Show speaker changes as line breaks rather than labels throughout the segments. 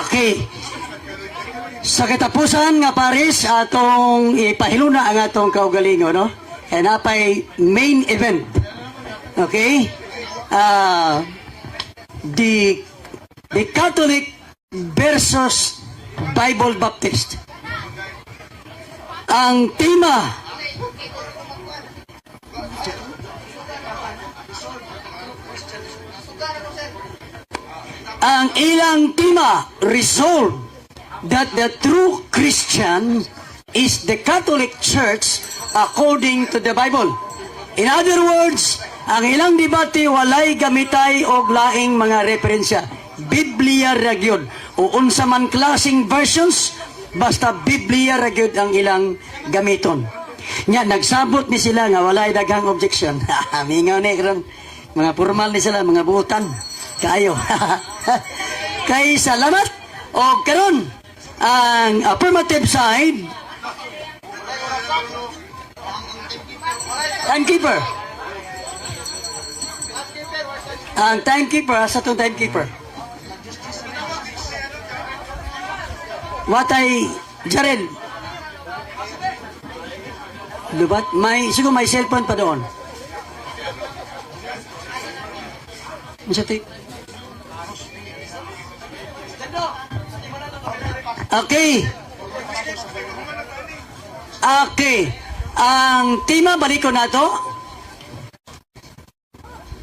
Okay. Sa katapusan nga pares, atong ipahiluna ang atong kaugalingon, no? And napay main event. Okay? The Catholic versus Bible Baptist. Ang tema, ang ilang tema, "Resolve that the true Christian is the Catholic Church according to the Bible." In other words, ang ilang debate walay gamitay og laing mga referensya. Biblia ra gyud. O unsa man klaseng versions, basta Biblia ra gyud ang ilang gamiton. Nya nagsabot ni sila nga walay daghang objection. Mingaw ni karon. Mga formal ni sila, mga buutan. Kaayo. Kay salamat o karon ang affirmative side, timekeeper. Ang timekeeper, asa tong timekeeper? Watay Jared. Lubat, may siguro may cellphone pa doon. Unsa ti? Okay. Okay. Ang tema, balik ko na to.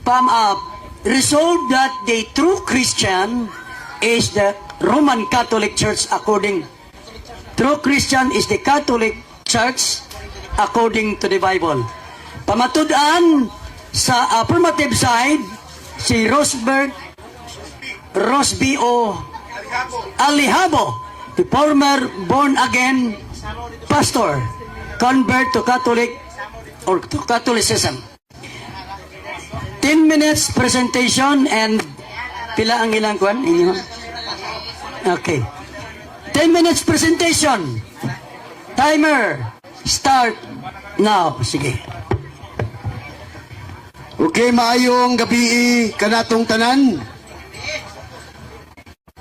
Pam up. "Resolve that the true Christian is the Roman Catholic Church according true Christian is the Catholic Church according to the Bible." Pamatud-an sa affirmative side, si Rosberg Rosby O. Alihabo, the former born again pastor, convert to Catholic or to Catholicism. 10 minutes presentation and pila ang ilang kwan? Inyo? Okay. 10 minutes presentation. Timer. Start now. Sige.
Okay, maayong gabi kanatong tanan.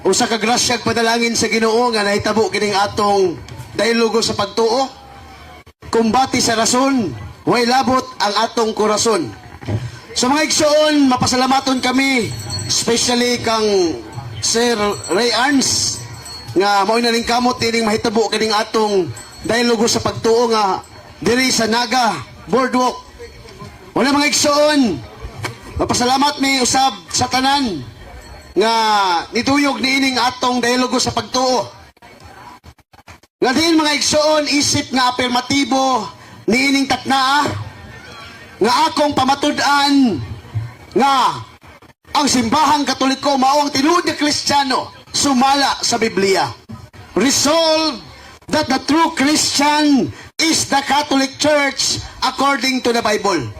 Usa ka grasyag padalangin sa Ginoo nga nahitabo kining atong dialogo sa pagtuo. Kumbati sa rason, way labot ang atong korason. Sa mga igsoon, mapasalamaton kami, especially kang Sir Ray Arns nga mao na ning kamot ining mahitabo kining atong dialogo sa pagtuo nga diri sa Naga Boardwalk. Wala mga igsoon, mapasalamat mi usab sa tanan nga nituyog niining atong dialogo sa pagtuo. Nga diin mga igsoon, isip nga apirmatibo niining taknaa nga akong pamatud-an nga ang Simbahang Katoliko mao ang tinuod nga Kristiyano sumala sa Biblia. "Resolve that the true Christian is the Catholic Church according to the Bible."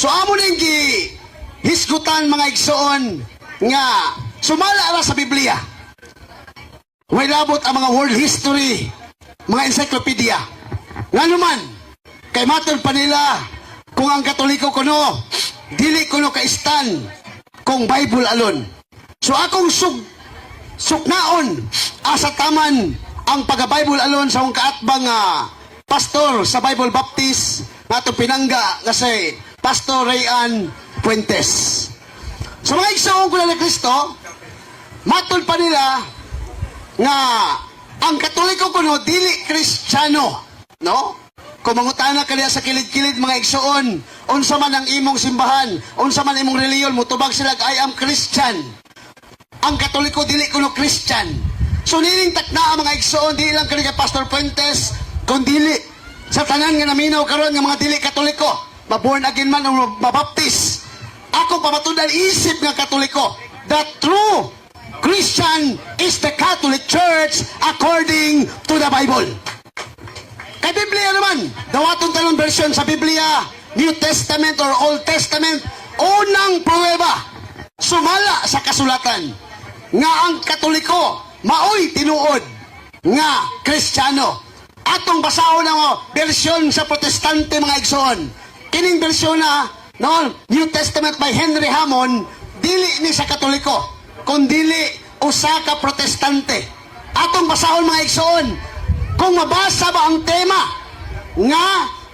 So amo ning gi hisgutan mga igsoon nga sumala ra sa Biblia. Way labot ang mga world history, mga encyclopedia. Ngano man, kay matod pa nila kung ang Katoliko kuno, dili kuno kaistan kung Bible alone. So akong suknaon asa taman ang pagka-Bible alone sa akong kaatbang nga pastor sa Bible Baptist nga atong pinangga nga si Pastor Rayan Puentes. Sa mga igsoon ko na ni Kristo, matod pa nila nga ang Katoliko kuno dili Kristiyano, no? Kung mangutana ka niya sa kilid-kilid mga igsoon, unsa man ang imong simbahan, unsa man imong reliyon, mutubag sila, "I am Christian." Ang Katoliko dili kuno Christian. So nining takna ang mga igsoon, dili lang kani kay Pastor Fuentes, kun dili sa tanan nga naminaw karon nga mga dili Katoliko, maborn again man o mabaptis. Ako pamatud-an isip nga Katoliko, the true Christian is the Catholic Church according to the Bible. Kay Biblia naman, dawaton tanong version sa Biblia, New Testament or Old Testament, unang pruweba, sumala sa kasulatan, nga ang Katoliko, maoy tinuod, nga Kristiyano. Atong basahon ang version sa Protestante mga igsoon. Kining bersyon na, no, New Testament by Henry Hammond, dili ni sa Katoliko, kundili Usa ka Protestante. Atong basahon, mga igsoon, kung mabasa ba ang tema nga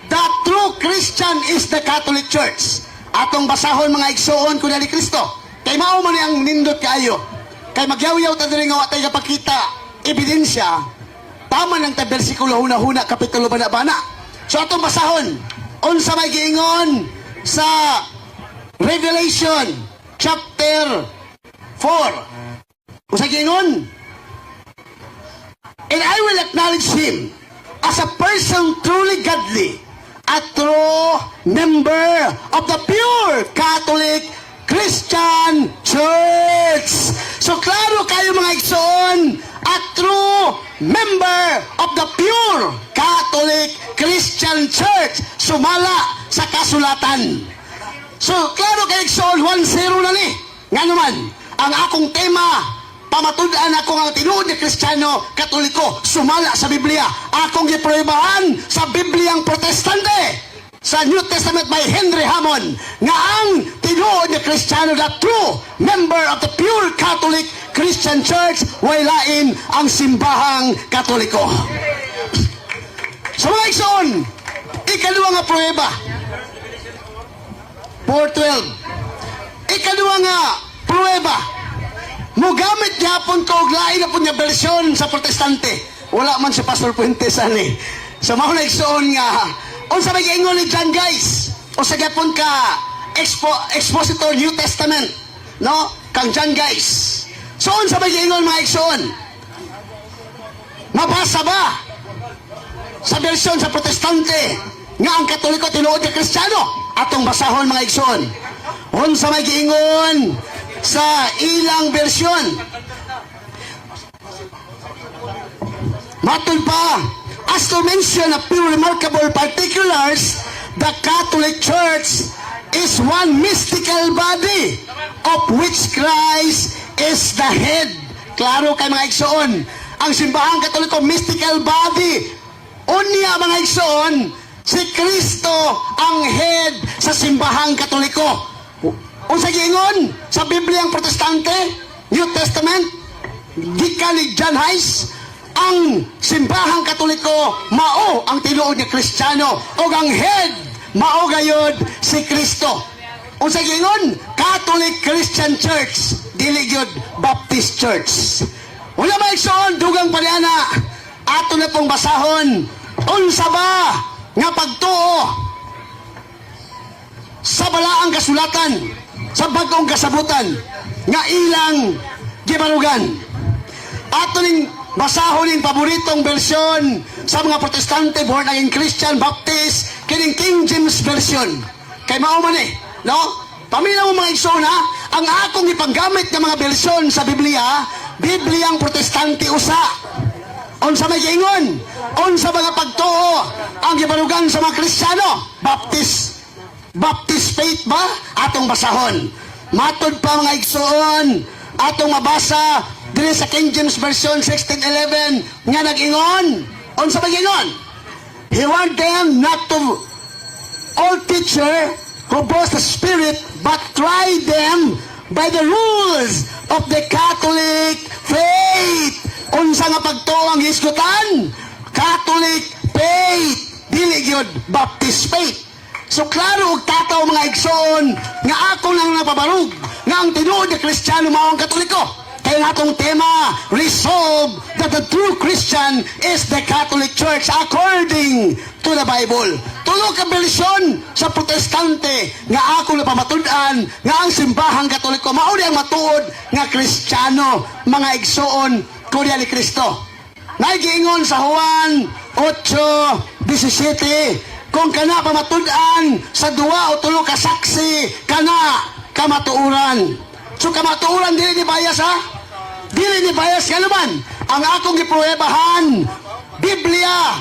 "The true Christian is the Catholic Church." Atong basahon, mga igsoon ko ni Kristo. Kay mao man ni ang nindot kaayo. Kay magyaw-yaw ta diri nga wa tay kapakita ebidensya, tama nang ta bersikulo, huna-huna, kapitulo, bana-bana. So atong basahon unsa may giingon sa Revelation chapter 4. Unsa giingon? "And I will acknowledge him as a person truly godly, a true member of the pure Catholic Christian Church." So klaro kayo, mga igsoon, a true member of the pure Catholic Christian Church sumala sa kasulatan. So, klaro kay igsoon, 1-0 na ni. Nga naman, ang akong tema, pamatud-an ako ang tinuod ni Kristiyano Katoliko, sumala sa Biblia. Akong gipruebahan sa Bibliang Protestante sa New Testament by Henry Hammond nga ang tinuod ni Kristiyano, the true member of the pure Catholic Christian Church, way lain ang simbahang Katoliko. Sa mga igsoon, ikaduha nga pruweba, 4.12. Ikaduha nga pruweba, mugamit gyapon ko og lain na po nga bersyon sa Protestante. Wala man si Pastor Puentes ani. So mao na, igsoon, nga unsa may giingon ni John Guys? Usa gyapon ka expositor New Testament, no? Kang John Guys. So unsa may giingon, mga igsoon? Mabasa ba sa bersyon sa Protestante nga ang Katoliko tinuod nga Kristiyano? Atong basahon, mga igsoon. Unsa may giingon sa ilang bersyon? Matud pa, "As to mention a few remarkable particulars, the Catholic Church is one mystical body of which Christ is the head." Klaro kay, mga igsoon, ang simbahang Katoliko, mystical body. Unya, mga igsoon, si Kristo ang head sa simbahang Katoliko. Unsa giingon sa Bibliang Protestante, New Testament, gikan ni John Hayes, ang simbahang Katoliko mao ang tinuod nga Kristiyano ug ang head mao gayod si Kristo. Unsa giingon? Catholic Christian Church, dili gyud Baptist Church. Wala, mga igsoon, dugang pa niana. Ato na pong basahon unsa ba nga pagtuo sa balaang kasulatan, sa bagong kasabutan nga ilang gibarugan. Ato ning basahon ning paboritong bersyon sa mga Protestante, born again Christian, Baptist, kining King James Version. Kay mao man eh, no? Paminaw mo, mga igsoon, ha, ang akong ipanggamit nga mga bersyon sa Biblia, Bibliang Protestante usa. Unsa may giingon? Unsa mga pagtuo ang gibarugan sa mga Kristiyano? Baptist. Baptist faith ba? Atong basahon. Matod pa, mga igsoon, atong mabasa diri sa King James Version 1611 nga nag-ingon. Unsa may giingon? "He warned them not to all teacher who boast the Spirit, but try them by the rules of the Catholic faith." Unsa nga pagtuo ang hisgutan? Catholic faith, dili gyud Baptist faith. So klaro og tataw, mga igsoon, nga ako nang napabarug nga ang tinuod nga Kristiyano mao ang Katoliko. Kaya nga atong tema, resolve that the true Christian is the Catholic Church according to the Bible. Tulo ka bersyon sa Protestante nga ako napamatud-an nga ang simbahang Katoliko mao ang matuod nga Kristiyano, mga igsoon ko ni Kristo. Nagiingon sa Juan 8:17, kung kana pamatud-an sa duwa o tulo ka saksi, kana kamatuoran. So kamatuoran, dili ni bias, ha? Dili ni bias nga naman. Ang akong gipruwebahan, Biblia,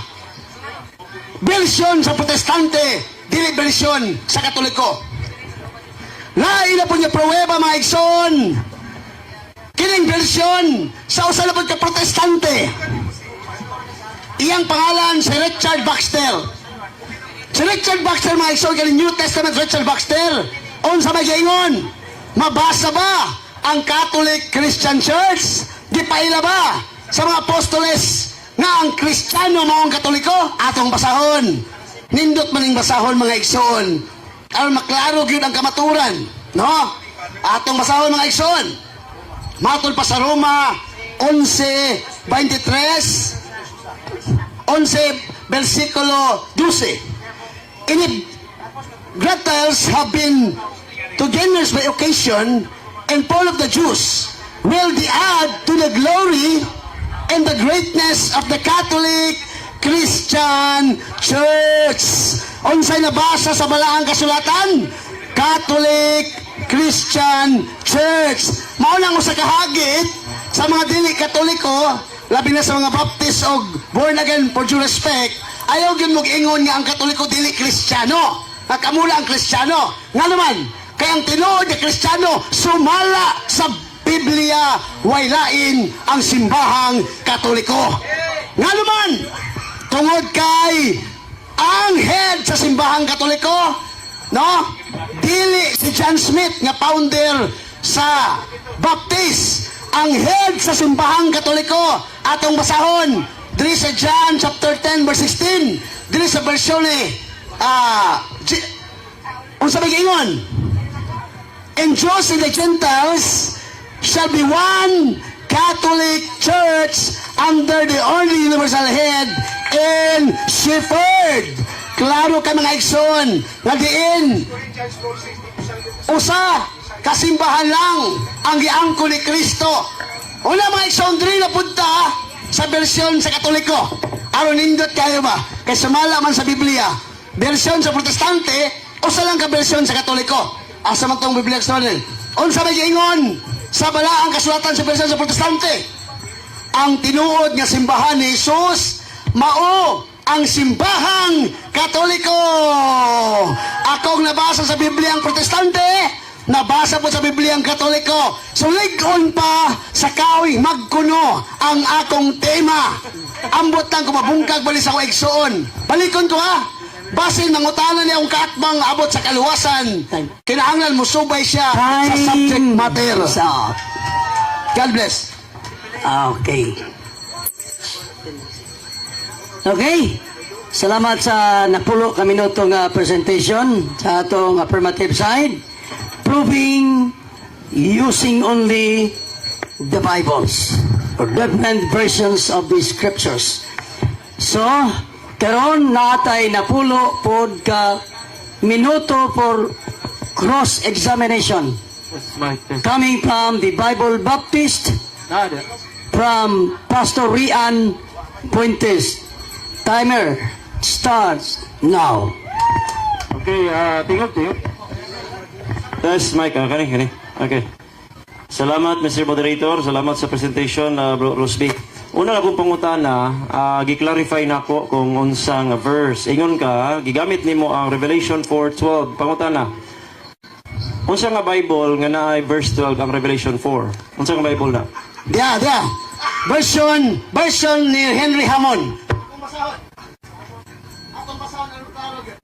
version sa Protestante, dili version sa Katoliko. Lain na po niya pruweba, mga igsoon. Kining version sa usa na po ka Protestante. Iyang pangalan si Richard Baxter. Si Richard Baxter, mga igsoon, kaning New Testament Richard Baxter. Unsa may giingon? Mabasa ba Ang Catholic Christian Church? Gipaila ba sa mga apostoles nga ang Kristiyano mao ang Katoliko? Atong basahon. Nindot maning basahon, mga igsoon. Aron maklaro gyud ang kamaturan, no? Atong basahon, mga igsoon. Matol pa sa Roma 11:23, 11 versikulo 12. And if Gentiles have been to gainers by occasion and full of the Jews, will they add to the glory and the greatness of the Catholic Christian Church? Unsay nabasa sa balaang kasulatan? Catholic Christian Church. Mao nang usa ka hagit sa mga dili Katoliko, labi na sa mga Baptist og born again, for due respect, ayaw gyud mo ingon nga ang Katoliko dili Kristiyano. Nga kamula ang Kristiyano. Nga naman, kay ang tinuod nga Kristiyano sumala sa Biblia, way lain ang simbahang Katoliko. Nga naman, tungod kay ang head sa simbahang Katoliko, no? Dili si John Smith nga founder sa Baptist. Ang head sa simbahang Katoliko, atong basahon diri sa John chapter 10 verse 16, diri sa bersyon ni unsa may giingon? "And Jews and the Gentiles shall be one Catholic Church under the only universal head and shepherd." Klaro ka, mga igsoon, nga diin usa kasimbahan lang ang giangkon ni Kristo. Una, mga igsoon, diri na punta sa bersyon sa Katoliko. Aron nindot kayo ba? Kay sumala man sa Biblia. Bersyon sa Protestante, usa lang ka bersyon sa Katoliko. Asa man tong Biblia sa? Unsa may giingon sa balaang kasulatan sa bersyon sa Protestante? Ang tinuod nga simbahan ni Jesus mao ang simbahang Katoliko. Akong nabasa sa Biblia ang Protestante, nabasa po sa Biblia ang Katoliko. So lig-on pa sa kahoy magkuno ang akong tema. Ambot lang kung mabungkag bali sa akong igsoon. Balikon ko ha. Basin mangutana niya ang kaatbang abot sa kaluwasan. Kinahanglan mo subay siya sa subject matter.
Sa,
God bless.
Okay. Okay. Salamat sa napulo ka minuto nga presentation sa atong affirmative side. Proving using only the Bibles or different versions of the scriptures. So, karon natay napulo pod ka minuto for cross-examination
Mic test.
Coming from the Bible Baptist,
Nada.
From Pastor Rian Puentes. Timer starts now.
Okay, tingog, tingog.
Test mic, kani, kani. Okay. Salamat, Mr. Moderator. Salamat sa presentation, Bro Rosby. Una na kong pangutana, gi-clarify nako kung unsang verse. Ingon ka, gigamit nimo ang Revelation 4:12. Pangutana. Unsa nga Bible nga naay verse 12 ang Revelation 4? Unsa nga Bible na?
Dia, dia. Version ni Henry Hammond. Atong basahon ang klaro gyud.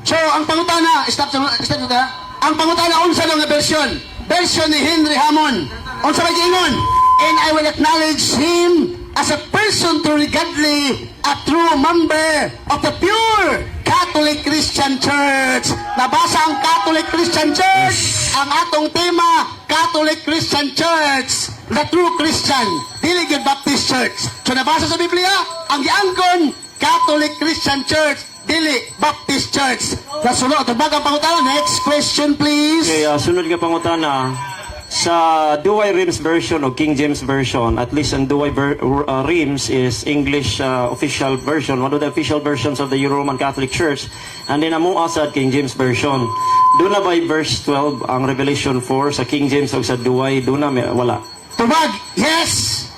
So, ang pangutana, stop stop ta. Ang pangutana, unsa nga version? Version ni Henry Hammond. Unsa may giingon? "And I will acknowledge him as a person truly godly, a true member of the pure Catholic Christian Church." Nabasa ang Catholic Christian Church. Ang atong tema, Catholic Christian Church, the true Christian, dili gyud Baptist Church. So nabasa sa Biblia, ang giangkon Catholic Christian Church, dili Baptist Church. Kasunod, tubag ang pangutana. Next question, please.
Okay, sunod nga pangutana. Sa Douay Rheims version o King James version, at least ang Douay Rheims is English official version, one of the official versions of the Roman Catholic Church. And then amo asad King James version. Doon na by verse 12 ang Revelation 4 sa King James o sa Douay, doon na wala?
Tubag, yes!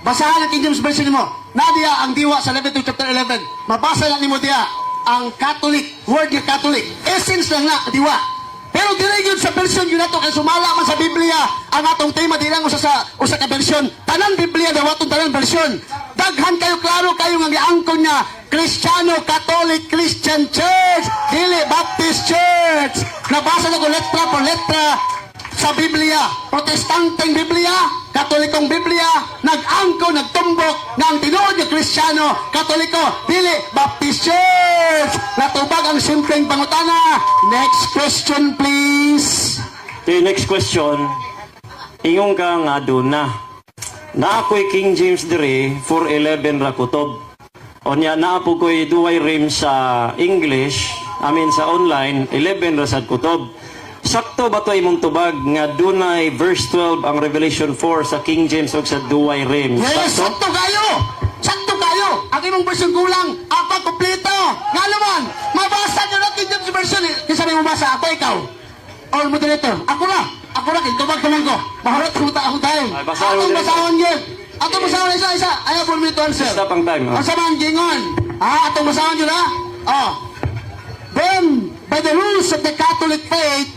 Basahan ang King James Version mo. Nadia ang diwa sa Leviticus chapter 11. Mabasa lang nimo diya ang Catholic, word nga Catholic. Essence lang na, diwa. Pero dili yun sa version yun nato kay sumala man sa Biblia ang atong tema, di lang usa sa usa ka version. Tanan Biblia dawaton, tanan version. Daghan kayo, klaro kayo nga giangkon niya. Kristiyano Catholic Christian Church, dili Baptist Church. Nabasa na ko letra por letra sa Biblia. Protestanteng Biblia, Katolikong Biblia, nag-angko, nagtumbok nga ang tinuod nga Kristiyano, Katoliko, dili Baptist Church. Natubag ang simpleng pangutana. Next question, please.
Okay, next question. Ingon ka nga duna. Na ako'y King James dire 4:11 ra kutob. Onya naa po ko'y Douay-Rheims sa English, I mean sa online, 11 ra sad kutob. Sakto ba to imong tubag nga dunay verse 12 ang Revelation 4 sa King James ug sa Douay-Rheims?
Yes,
Sakto?
sakto kayo! Sakto kayo! Ang imong version kulang, ako kompleto. Nga naman, mabasa nyo na King James Version. Eh. Kinsa may mabasa? Ako, ikaw. Or moderator. Ako na. Ako na, kay tubag naman ko. Maharot ko ta akong time.
Ay, basahan mo,
Atong
moderator.
basahon yun. Atong basahon isa, isa. Ayaw for me to answer.
Stop ang time. Ah.
Ang sama ang gingon. Ah, atong basahon yun ha. Oh. Then, by the rules of the Catholic faith,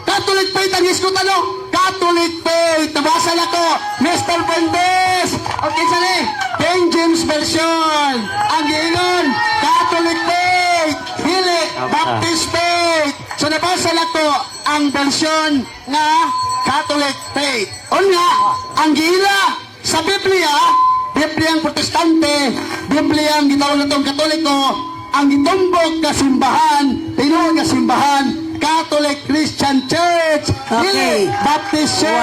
Catholic faith ang iskot ano? Catholic faith. Nabasa na ko, Mr. Fuentes. Okay, sani? King James Version. Ang giingon, Catholic faith. Dili, Baptist faith. So nabasa na ko ang version nga Catholic faith. Unya, ang giila sa Biblia, Biblia ang Protestante, Biblia ang gitawag natong Katoliko, ang gitumbok nga simbahan, tinuod nga simbahan, Catholic Christian Church,
Okay.
dili Baptist
One,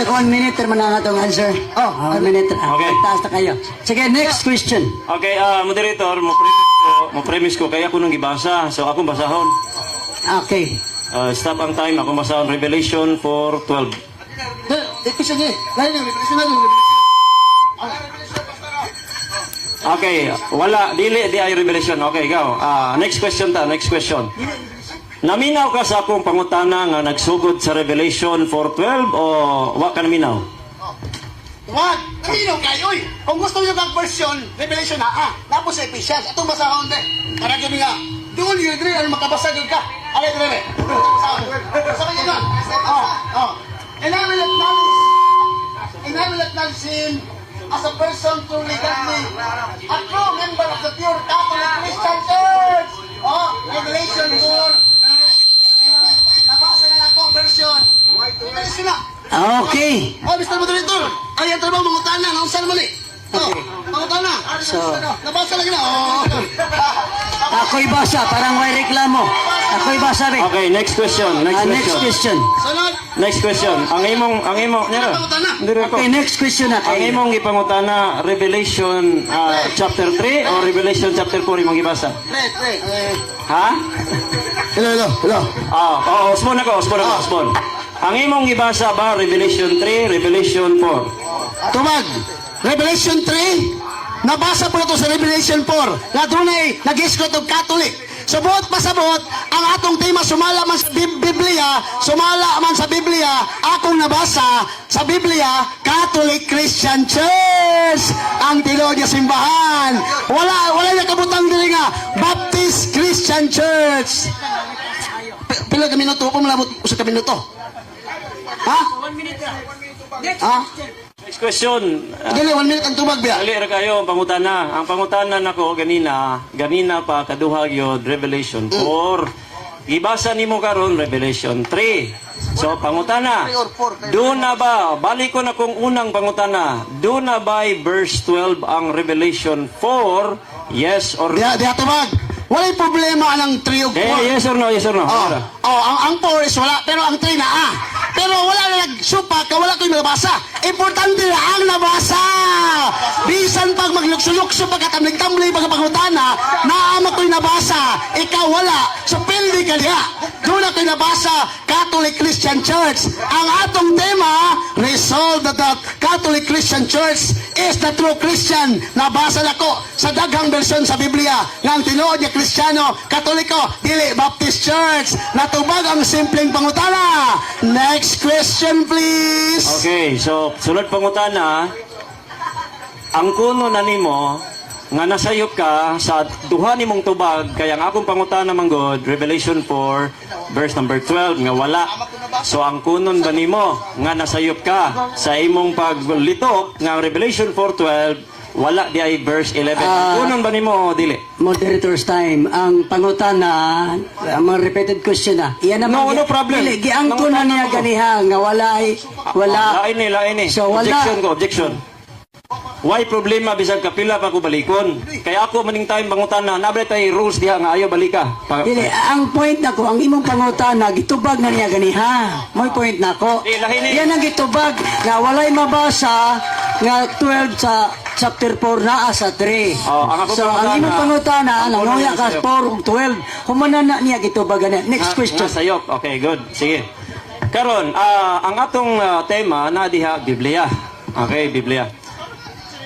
Church.
1 minute naman ang atong answer.
Oh,
1 minute. Ah,
Okay.
taas na kayo. Sige, next question.
Okay, moderator, mo premise ko kaya ako nang gibasa. So akong basahon.
Okay.
Stop ang time, akong basahon Revelation 4:12.
Eh, eh, sige, lain yung revelation na yung revelation.
Okay, wala dili di ay revelation. Okay, ikaw. Next question ta, next question. Naminaw ka sa akong pangutana nga nagsugod sa Revelation 4:12 o wa ka naminaw?
Wag! Naminaw kayo oy! Kung gusto niyo bang version, Revelation na ah, napos sa Ephesians, atong basahon de. Para gyud nga. Doon yun dre, ano makabasa gyud ka. Alay dre. Basahon. Sa kanya na. Oh. And I will acknowledge him as a person truly godly, a true member of the pure Catholic Christian Church. Oh, Revelation 4. Nabasa na lang po version. Revelation na.
Okay.
Oh, Mr. Moderator, ay ang trabaho mangutana, naunsa naman eh. Oh, mangutana.
So-
Nabasa lagi na. Oh.
Ako'y basa, parang may reklamo. Ako'y basa, be.
Okay, next question, next
Ah, next
question.
question.
Sunod.
Next question. Ang imong nyara. Dire ko.
Okay, next question na.
Ang imong gipangutana Revelation chapter 3 o Revelation chapter 4 imong gibasa?
Pre, pre. Eh,
Ha?
Hello, hello, hello.
Ah, oo, usbon ako, usbon ako, usbon. Ang imong gibasa ba Revelation 3, Revelation 4?
Tubag. Revelation 3, nabasa po na to sa Revelation 4, nga dunay nag-escort og Catholic. So buot pasabot, ang atong tema sumala man sa Biblia, sumala man sa Biblia, akong nabasa sa Biblia, Catholic Christian Church ang tinuod nga simbahan. Wala wala na kabutang diri nga Baptist Christian Church. Pila ka minuto? Kung malabot usa ka minuto. Ha? Ha?
Next question.
Dili, 1 minute ang tubag biya.
Dali ra kayo ang pangutana. Ang pangutana nako ganina, ganina pa kaduha gyud Revelation 4. Gibasa nimo karon Revelation 3. So pangutana. Duna ba, balik ko na kung unang pangutana. Duna ba verse 12 ang Revelation 4? Yes or no?
Diha, diha tubag. Walay problema ang 3 ug 4.
Eh, yes or no? Yes or no?
Oh, oh ang 4 is wala, pero ang 3 na ah. Pero wala na nagsupa ka, wala ko'y nabasa. Importante na ang nabasa. Bisan pag maglukso-lukso, pagkatamling-tamling, pagkapangutana, naama ko'y nabasa. Ikaw wala. So, pildi ka diha. Doon ako'y nabasa, Catholic Christian Church. Ang atong tema, resolve that the Catholic Christian Church is the true Christian. Nabasa na ko sa daghang bersyon sa Biblia nga ang tinuod nga Kristiyano, Katoliko, dili Baptist Church. Natubag ang simpleng pangutana. Next question, please.
Okay, so sunod pangutana, ang kuno na nimo nga nasayop ka sa duha nimong tubag kaya ang akong pangutana man god Revelation 4 verse number 12 nga wala. So ang kunon ba nimo nga nasayop ka sa imong paglitok nga ang Revelation 4:12 Wala di ay verse 11.
Ah.
Kunon ba nimo o dili?
Moderator's time, ang pangutana, ang mga repeated question na. Iyan naman.
No, no problem.
Dili, giangko na
Nangutana
niya
ko.
ganiha nga wala ay wala.
Lain ni, lain ni.
So, wala.
Objection ko, objection. Why problema bisag kapila pa ko balikon? Kaya ako maning time pangutana, nabre tay rules diha nga ayaw balika.
Dili, ang point nako, ang imong pangutana gitubag na niya ganiha. Mo'y point nako.
Di, lahi ni.
Yan ang gitubag nga walay mabasa nga 12 sa chapter 4 naa sa 3.
Oh, ang akong
So ang
pangutana-
imong pangutana
ang
nanguya ka
una
4 ug 12. Humana na niya gitubag na. Next question.
Nga sayop. Okay, good. Sige. Karon, ang atong tema na diha Biblia. Okay, Biblia.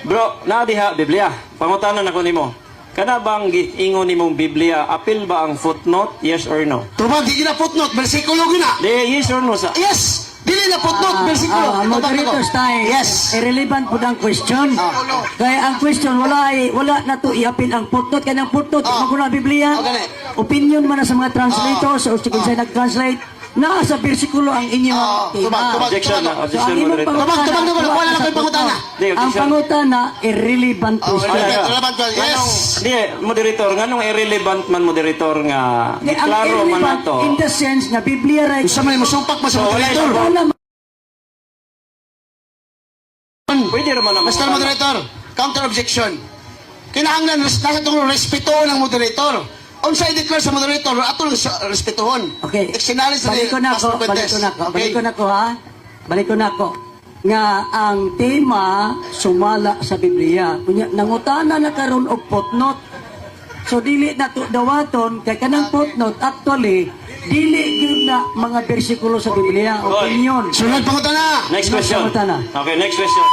Bro, na diha Biblia. Pangutana nako nimo. Kana bang giingon nimong Biblia, apil ba ang footnote? Yes or no?
Tubag, di na footnote, versikulo gina.
Di, yes or no sa?
Yes! Dili na footnote, versikulo.
Ah,
Tubag nako.
moderator's time.
Yes.
Irrelevant po ang question. Kaya ang question, wala ay, wala na to iapil ang footnote. Kaya ang footnote, ah. Na Biblia.
Oh, gani.
Opinion man na sa mga translators o kung sa'yo nag-translate, naa sa bersikulo ang inyong tema.
Tubag, tubag.
Objection na,
So,
objection
ang imong
moderator.
Tubag, tubag, tubag. Wala na
sa
ko'y pangutana.
footnote.
Di,
Ang
objection.
pangutana, irrelevant
Oh,
question.
irrelevant, relevant, yes.
Nganong, di, moderator, nganong irrelevant man moderator nga
Di, ang
klaro man
irrelevant
nato.
in the sense na Biblia right.
Unsa man musumpak mo sa
So, wala
moderator?
Wala
Pwede raman ang
Mr. Moderator, counter objection. Kinahanglan nasa itong respeto ng moderator. Unsa i-declare sa moderator, ato lang sa respetuhon.
Okay.
Exinalis
Balik ko na ako, balik ko na ako, balik ko na ako ha. Balik ko na ako. Nga ang tema sumala sa Biblia. Kunya nangutana na karon og footnote. So dili na to dawaton kay kanang footnote actually dili gyud na mga bersikulo sa Biblia, opinion.
Sunod pangutana.
Next question.
Pangutana.
Okay, next question.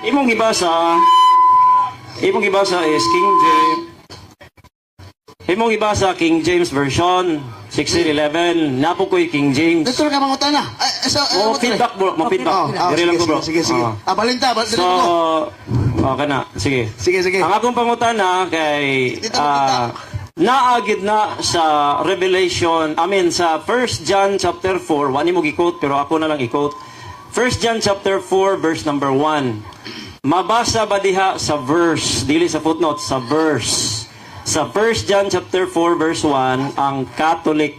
Imong gibasa is King James. Imong gibasa King James Version 1611. Napo ko'y King James.
Dito ka pangutana. Ay, so,
Mo feedback, bro, mo feedback.
Oh,
Diri lang
sige,
ko, bro.
sige, sige.
Ah.
Ah, balinta,
So,
dili ko.
okay na. Sige.
Sige, sige.
Ang akong pangutana kay
Dito makita.
Naagid na sa Revelation, I mean sa 1 John chapter 4, wani mo gi-quote pero ako na lang i-quote. 1 John chapter 4 verse number 1. Mabasa ba diha sa verse, dili sa footnote, sa verse. Sa 1 John chapter 4 verse 1, ang Catholic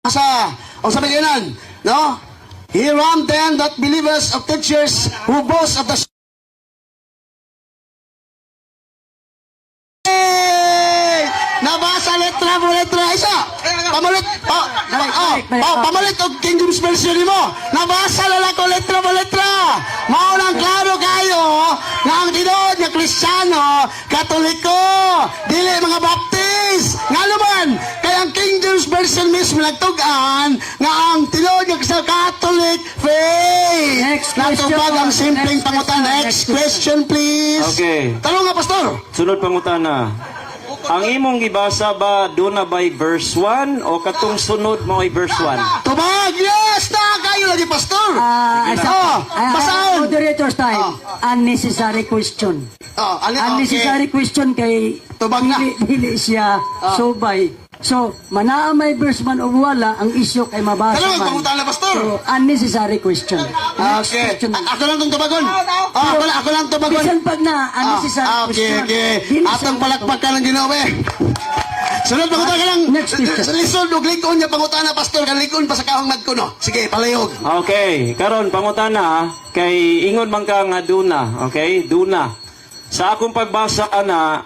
Sa, o sa bilyanan, no? Here am them that believers of teachers who boast of the Hey! Nabasa letra mo letra isa. Pamalit pa, pa, oh,
Balik, balik,
pa,
balik.
pamalit og King James Version nimo. Nabasa na lang ko letra mo letra. Mao nang klaro kayo nga ang tinuod nga Kristiyano, Katoliko, dili mga Baptist. Ngano man kay ang King James Version mismo nagtug-an nga ang tinuod nga Kristiyano Catholic faith.
Next question.
Natupad ang simpleng
Next
pangutana.
question.
Next question, please.
Okay.
Tanong nga, Pastor.
Sunod pangutana. Ang imong gibasa ba doon na by verse 1 o katong sunod mo ay verse 1?
Tubag! Yes! Na kayo lagi, Pastor!
Ah,
oh, basaon!
Moderator's time. Unnecessary question.
Oh, ali, okay.
Unnecessary question kay
Tubag na.
dili, dili siya subay. So, manaa may verse man o wala, ang issue kay mabasa
Tanong,
man.
pangutana, Pastor.
So, unnecessary question. Next
Okay.
question.
Ako lang itong tubagon. Oh, ako lang tubagon.
Bisan pag na unnecessary
Ah, okay,
question.
okay.
Dili siya
Atong palakpak ka ng Ginoo, eh. Sunod, pangutana ka lang.
Next question.
Sa lisod, ug lig-on niya pangutana, Pastor. Kan lig-on pa sa kahong magkuno. Sige, palayog.
Okay, karon pangutana kay ingon man ka nga duna, okay? Duna. Sa akong pagbasa ana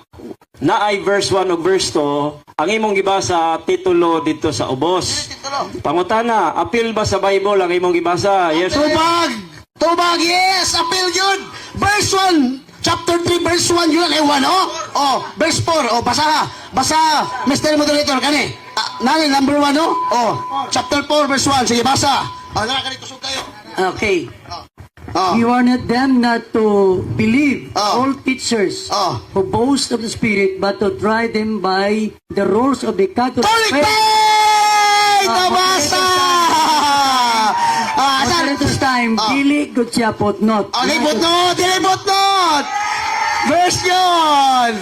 naay verse 1 ug verse 2, ang imong gibasa titulo dito sa ubos. Pangutana, apil ba sa Bible ang imong gibasa? Yes.
Tubag! Tubag, yes! Appeal yun! Verse 1! Chapter 3, verse 1, yun ang 1, oh! Oh, verse 4, oh, basa ha! Basa, Mr. Moderator, kani? Ah, nani, number 1, oh? Oh, chapter 4, verse 1, sige, basa! Oh, nara, kani, tusog kayo.
Okay.
Oh,
You warned them not to believe
Oh.
all teachers
Oh.
who boast of the Spirit, but to try them by the rules of the Catholic
Tulik
faith.
Pay! Nabasa! Ah, saan?
Moderator's time,
Oh.
dili good siya footnote.
Oh, libot not! Libot not! Verse yun!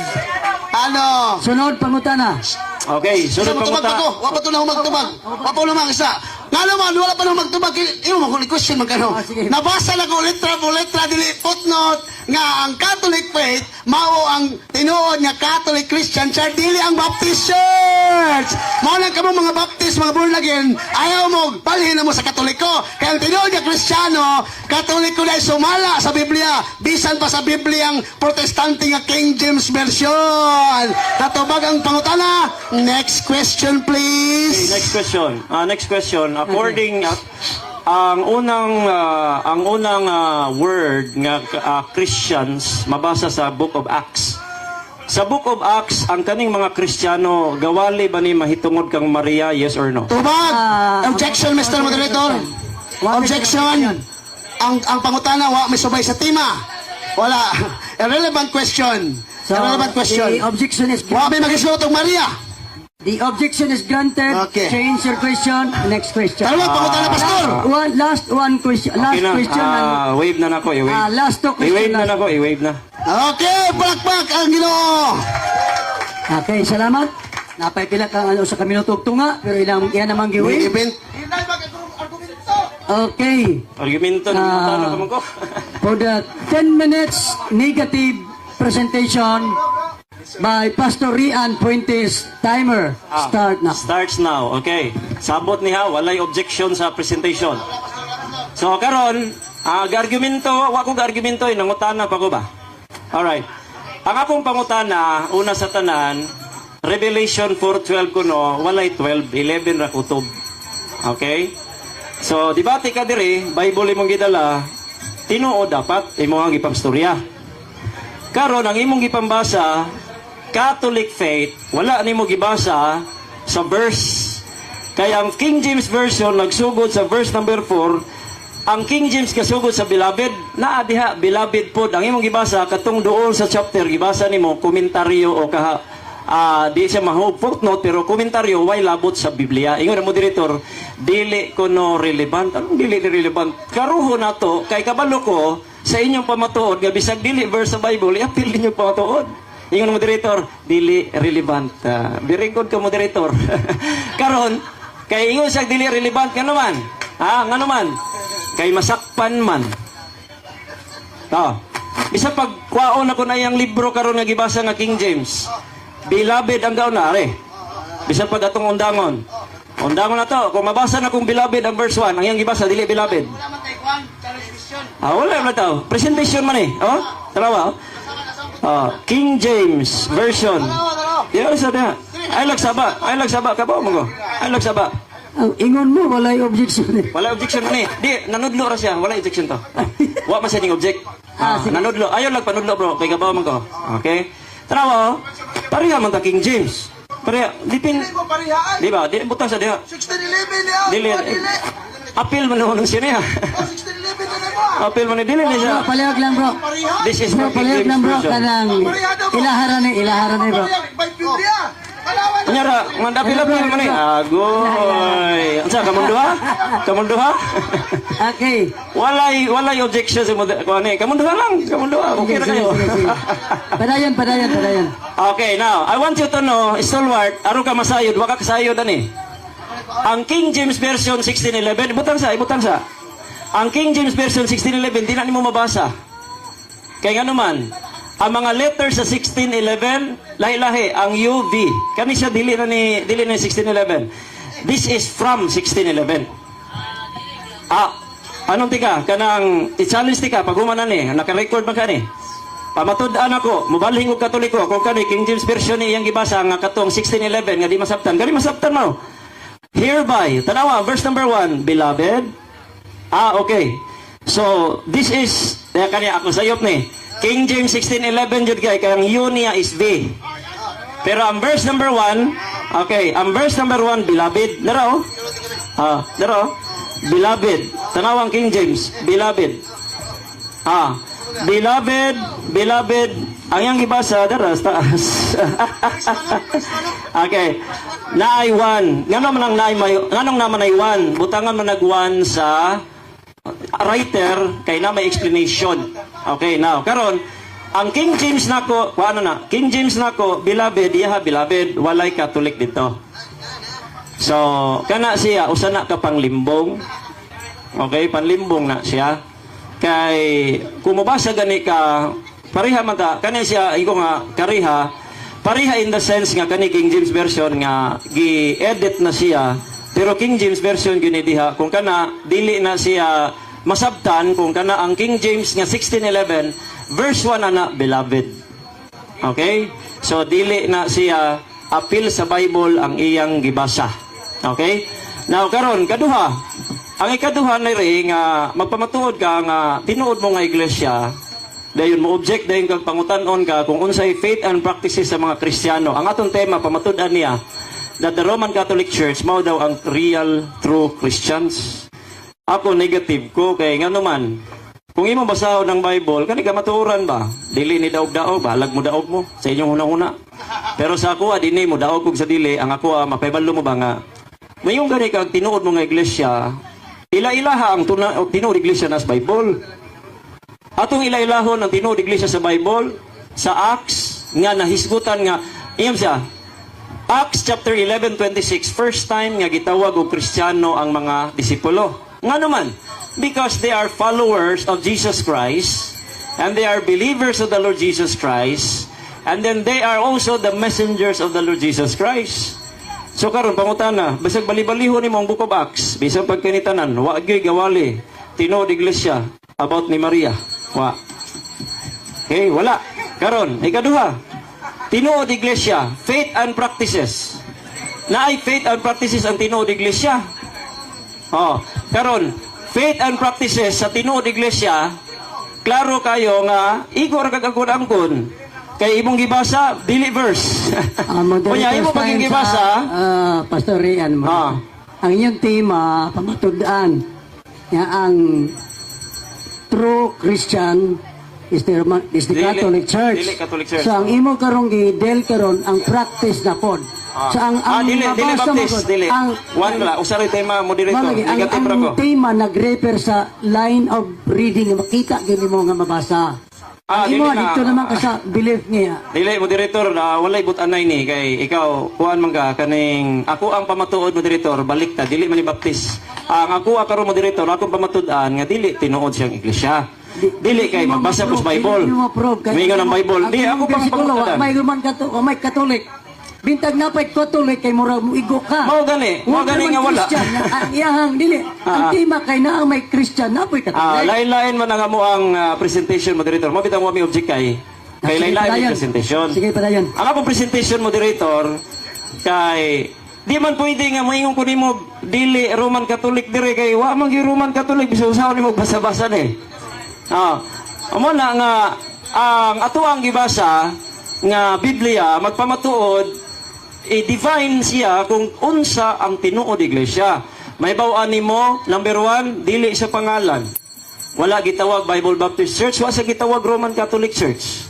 Ano?
Sunod, pangutana.
Okay, sunod
Isa, magtubag pa
pangutana.
ko. Wa pa to na humagtubag. Wa pa lumang isa. Nga naman, wala pa nang magtubag. Imo mo kung question magkano.
Ah, sige.
Nabasa na ko letra po letra, dili footnote, nga ang Catholic faith, mao ang tinuod nga Catholic Christian Church, dili ang Baptist Church. Mao lang kamo mga Baptist, mga born again, ayaw mo, balhin na mo sa Katoliko. Kaya ang tinuod nga Kristiyano, Katoliko na sumala sa Biblia, bisan pa sa Biblia ang Protestante nga King James Version. Natubag ang pangutana. Next question, please.
Okay, next question. Next question. According ang unang word nga Christians mabasa sa Book of Acts. Sa Book of Acts, ang kaning mga Kristiyano gawali ba ni mahitungod kang Maria, yes or no?
Tubag!
Ah,
Objection, Mr. Moderator.
Wa may
Objection. Ang pangutana, wa may subay sa tema. Wala. Irrelevant question.
So,
Irrelevant question.
The objection is
Wa may magisgutot og Maria.
The objection is granted.
Okay.
Change your question. Next question.
Tawag pangutana, Pastor.
One last one question. Last
Okay na.
question.
Wave na nako, i-wave.
Last two question
I-wave na
last.
nako, i-wave na.
Okay, palakpak ang Ginoo.
Okay, salamat. Napay pila ka ano sa kaminuto og tunga pero ilang iyan namang
Main
giwave.
event.
Okay.
Argumento ng pangutana pa man ko.
For the 10 minutes negative presentation by Pastor Rian Puentes, timer start now.
Starts now. Okay. Sabot niya, walay objection sa presentation. So karon, argumento, wa ko argumento eh, nangutana pa ko ba? Alright. Ang akong pangutana, una sa tanan, Revelation 4:12 kuno, walay 12, 11 ra kutob. Okay? So, debate ka diri, Bible imong gidala, tinuod dapat imo ang gipangstorya. Karon ang imong gipambasa, Catholic faith, wala nimo gibasa sa verse. Kaya ang King James Version nagsugod sa verse number 4, ang King James kasugod sa beloved, naa diha beloved pod ang imong gibasa katong duol sa chapter gibasa nimo komentaryo o kaha di siya mahog footnote pero komentaryo way labot sa Biblia. Ingon ang moderator, dili ko no relevant. Anong dili ni relevant? Karuho nato kay kabalo ko sa inyong pamatuod nga bisag dili verse sa Bible, i-appeal ninyo pamatuod. Ingon ang moderator, dili relevant. Very good ka, moderator. Karon, kay ingon siya dili relevant nga naman. Ha, nga naman. Kay masakpan man. Ta. Bisa pag kwaon ako na iyang libro karon nga gibasa nga King James. Beloved ang gauna are. Bisan pag atong undangon. Undangon na to, kung mabasa na kung beloved ang verse 1, ang iyang gibasa dili beloved. Wala na to. Presentation man eh. Oh, tarawa. Oh. King James Version. Yeah, sa diha. Ay lagsaba, ay lagsaba ka ba mo ko? Ay lagsaba.
Ang ingon mo walay objection eh.
Wala objection man eh. Di nanudlo ra siya, wala objection to. Wa man siya ning object. Nanudlo. Ayo lang panudlo bro, kay kabaw man ko. Okay? Tarawa oh. Pareha man ta King James. Pareha, dipin. Di ba? Di butang sa diha.
1611 niya.
Dili. Appeal man naman siya niya.
1611 na mo.
Appeal man ni dili ni siya.
Bro, palihog lang, bro.
This is
Bro,
for King
palihog
James
lang, bro.
Version.
Kanang ilahara ni, bro.
Biblia.
Kunyara, mandapil apil man ni. Agoy. Unsa kamong duha? Kamong duha?
Okay.
Walay objection sa mo kuan eh. Kamong duha lang, kamong duha. Okay ra
Sige,
kayo.
sige, sige. Padayon, padayon, padayon.
Okay, now, I want you to know, stalwart, aron ka masayod, waka kasayod ani. Ang King James Version 1611, ibutang sa, ibutang sa. Ang King James Version 1611, di na nimo mabasa. Kaya nga naman, ang mga letters sa 1611, lahi-lahi, ang UV. Kani siya dili na ni 1611. This is from 1611. Anong tika? Kanang i-challenge tika pag human na ni, naka-record man ka ni. Pamatud-an ako, mubalhin og Katoliko kung kani King James Version ni iyang gibasa nga katong 1611 nga di masabtan. Gani masabtan mo. Hereby, tanawa, verse number 1, beloved. Okay. So, this is, kaya kanya ako sayop ni. King James 1611 jud kay kay ang U niya is V. Pero ang verse number 1, okay, ang verse number 1, beloved, nara oh. Nara oh. Beloved. Tanawang King James, beloved. Beloved, beloved, ang iyang gibasa dara sa taas. Okay. Naay one. Ngano man ang naay may nganong naman ay one? Butangan man nag one sa writer kay na may explanation. Okay, now karon ang King James nako, kuano na? King James nako, beloved, iyaha beloved, walay Catholic dito. So, kana siya usa na ka panglimbong. Okay, panlimbong na siya. Kay kung mobasa gani ka, pareha man ta kani siya, iko nga kareha, pareha in the sense nga kani King James Version nga gi-edit na siya, pero King James Version gini diha. Kung kana dili na siya masabtan, kung kana ang King James nga 1611 verse 1 ana, beloved. Okay? So dili na siya apil sa Bible ang iyang gibasa. Okay? Now karon kaduha. Ang ikaduha na rin nga magpamatuod ka nga tinuod mo nga iglesia, dayon mo object, dayon kag pangutan-on ka kung unsay faith and practices sa mga Kristiyano. Ang atong tema, pamatud-an niya that the Roman Catholic Church mao daw ang real true Christians. Ako, negative ko kay ngano man, kung imo basahon ng Bible, kani ka matuoran ba? Dili ni daog-daog, bahalag mo daog mo sa inyong hunahuna. Pero sa ako, dinhi mo daog kog sa dili, ang ako mapahibalo mo ba nga mayon gani kag tinuod mo nga iglesia, ila-ilaha ang tinuod iglesia nas Bible. Atong ila-ilahon ang tinuod iglesia sa Bible sa Acts nga nahisgutan nga iyam siya. Acts chapter 11:26, first time nga gitawag og Kristiyano ang mga disipulo. Ngano man? Because they are followers of Jesus Christ and they are believers of the Lord Jesus Christ, and then they are also the messengers of the Lord Jesus Christ. So karon pangutana, bisag bali-balihon nimo ang Book of Acts, bisan pagkanitanan, wa gyud gawali tinuod iglesia about ni Maria. Wa. Okay, wala. Karon, ikaduha. Tinuod iglesia, faith and practices. Naay faith and practices ang tinuod iglesia. Oh, karon, faith and practices sa tinuod iglesia, klaro kayo nga igo ra kag angkon-angkon. Kay imong gibasa dili verse. Kunya imo paging gibasa,
Pastor Rian, mo. Ang inyong tema, pamatud-an, nga ang true Christian is the Catholic Church.
Dili Catholic Church.
So ang imo karong gi-deal karon ang practice na pod. So ang
dili dili
mabasa mo
Baptist,
pod,
dili.
ang
One la, usa ra tema, moderator.
Malagi,
Negative
ang
ra ko.
tema nag-refer sa line of reading nga makita gyud mo nga mabasa.
Ah,
Ang imo
dili na.
dito naman ka sa belief niya.
Dili, moderator, na walay butanay ni kay ikaw kuan man ka kaning ako ang pamatuod, moderator, balik ta, dili man ni Baptist. Ang ako karon, moderator, akong pamatud-an nga dili tinuod siyang iglesia. Dili kay magbasa ko sa Bible.
Dili mo ma-prove. Kay
Mingon ang Bible. Di ako pang
bersikulo, wa
pamatud-an.
may Roman Catholic, wa may Catholic. Bintag na pa'y Catholic kay murag mo igo ka.
Mao gani
Wa
nga
man
wala.
Christian, ang iyahang dili. Ang tema kay naa may Christian na po'y Catholic.
Lain-lain man ang amo ang presentation, moderator. Mo bitaw mo mi object kay kay
Sige,
lain-lain
padayon.
yung presentation.
Sige, padayon.
Ang akong presentation, moderator, kay di man pwede nga moingon ko nimo dili Roman Catholic dire kay wa man gyud Roman Catholic bisan usaon nimo basa-basa ni. Amo na nga ang ato ang gibasa nga Biblia magpamatuod, i-define siya kung unsa ang tinuod iglesia. May baw nimo, number one, dili sa pangalan. Wala gitawag Bible Baptist Church, wa sa gitawag Roman Catholic Church.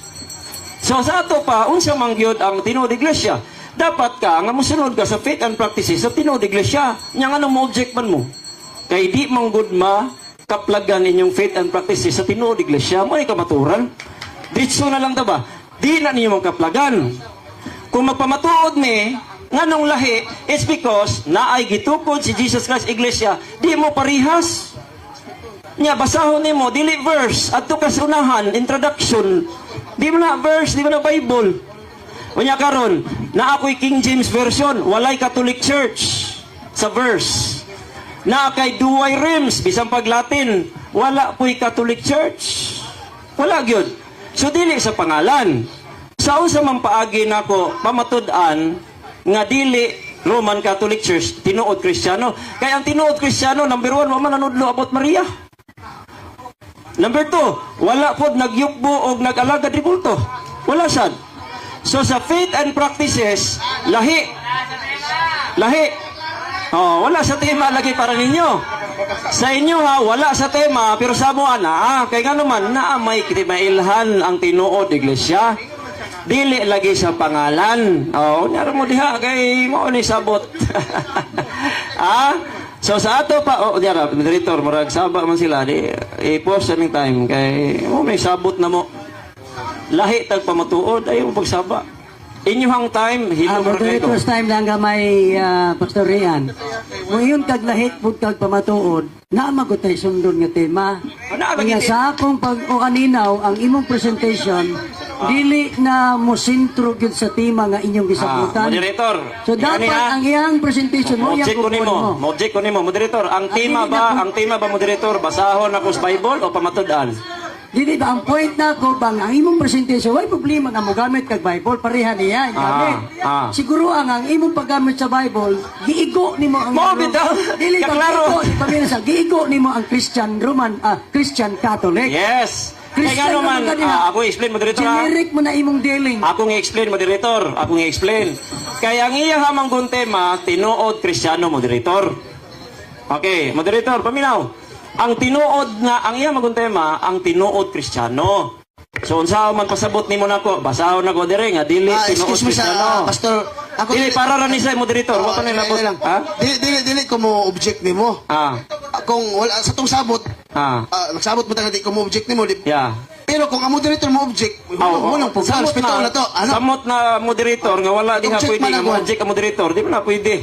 So sa ato pa, unsa man gyud ang tinuod iglesia? Dapat ka nga mosunod ka sa faith and practices sa tinuod iglesia. Nya ngano mo object man mo? Kay di man gud ma kaplagan inyong faith and practices sa tinuod iglesia, mo ni kamaturan. Ditso na lang ta ba? Di na ninyo kaplagan. Kung magpamatuod ni, nganong lahi, it's because naay gitukod si Jesus Christ iglesia, di mo parihas. Nya basahon nimo dili verse adto ka sa unahan, introduction. Di mo na verse, di mo na Bible. Unya karon, naa ko'y King James Version, walay Catholic Church sa verse. Naa kay Douay Rheims, bisan pag Latin, wala po'y Catholic Church. Wala gyud. So dili sa pangalan. Sa unsa man paagi nako pamatud-an nga dili Roman Catholic Church tinuod Kristiyano? Kay ang tinuod Kristiyano, number one, wa man nanudlo about Maria. Number two, wala pod nagyukbo og nag-alagad rebulto. Wala sad. So sa faith and practices, lahi. Lahi. Oh, wala sa tema lagi para ninyo. Sa inyo ha, wala sa tema, pero sa mo ana, kay ngano man naa may mailhan ang tinuod iglesia. Dili lagi sa pangalan. Oh, unya mo diha kay mao ni sabot. So sa ato pa, oh, diara, moderator, murag saba man sila, di i-post sa time kay mo may sabot na mo. Lahi tag pamatuod, ayaw mo pagsaba. Inyuhang time, hilom ra kayo.
Moderator's time lang gamay, Pastor Rian. Moingon kag lahit pud kag pamatuod, naa man gud tay sundon nga tema.
Naa ba
Nga
gid-
sa akong pag o aninaw ang imong presentation dili na mo sentro gyud sa tema nga inyong gisabutan.
Moderator.
So dapat
Ingani, ah.
ang iyang presentation mo iyang
Mo-object ko nimo,
kukuha mo.
mo-object ko nimo, moderator. Ang tema
dili
ba,
na
ang tema ba, moderator, basahon ako sa Bible o pamatud-an?
Dili ba ang point na ko bang ang imong presentation way problema nga mogamit kag Bible, pareha niya ang gamit. Siguro ang imong paggamit sa Bible giigo nimo ang
Mao bitaw.
Dili ba
Kaklaro.
giigo ni pamilya sa giigo nimo ang Christian Roman, Christian Catholic.
Yes. Kaya
Christian
nga naman,
naman kanina.
ako explain, moderator, ah.
Generic mo na imong dealing.
Akong i-explain, moderator. Akong i-explain. Kaya ang iya hamang tema, tinuod Kristiyano, moderator. Okay, moderator, paminaw. Ang tinuod nga, ang iya magun tema, ang tinuod Kristiyano. So, unsa man pasabot nimo nako, basahon nako dire nga dili tinuod
Excuse me sa
Kristiyano.
Pastor. Ako
Dili para ra ni sa moderator, wa pa
Oh,
ni labot.
lang.
Ha?
Dili dili dili ko mo object nimo. Kung wala sa tong sabot, nagsabot mo ta nga di ko mo object nimo. Di, Pero kung ang moderator mo object, mo lang pugsan,
Samot
respeto na to. Ano?
Samot na moderator nga wala diha
Object
pwede
man
nga
ako.
mo object ang moderator, di man na pwede.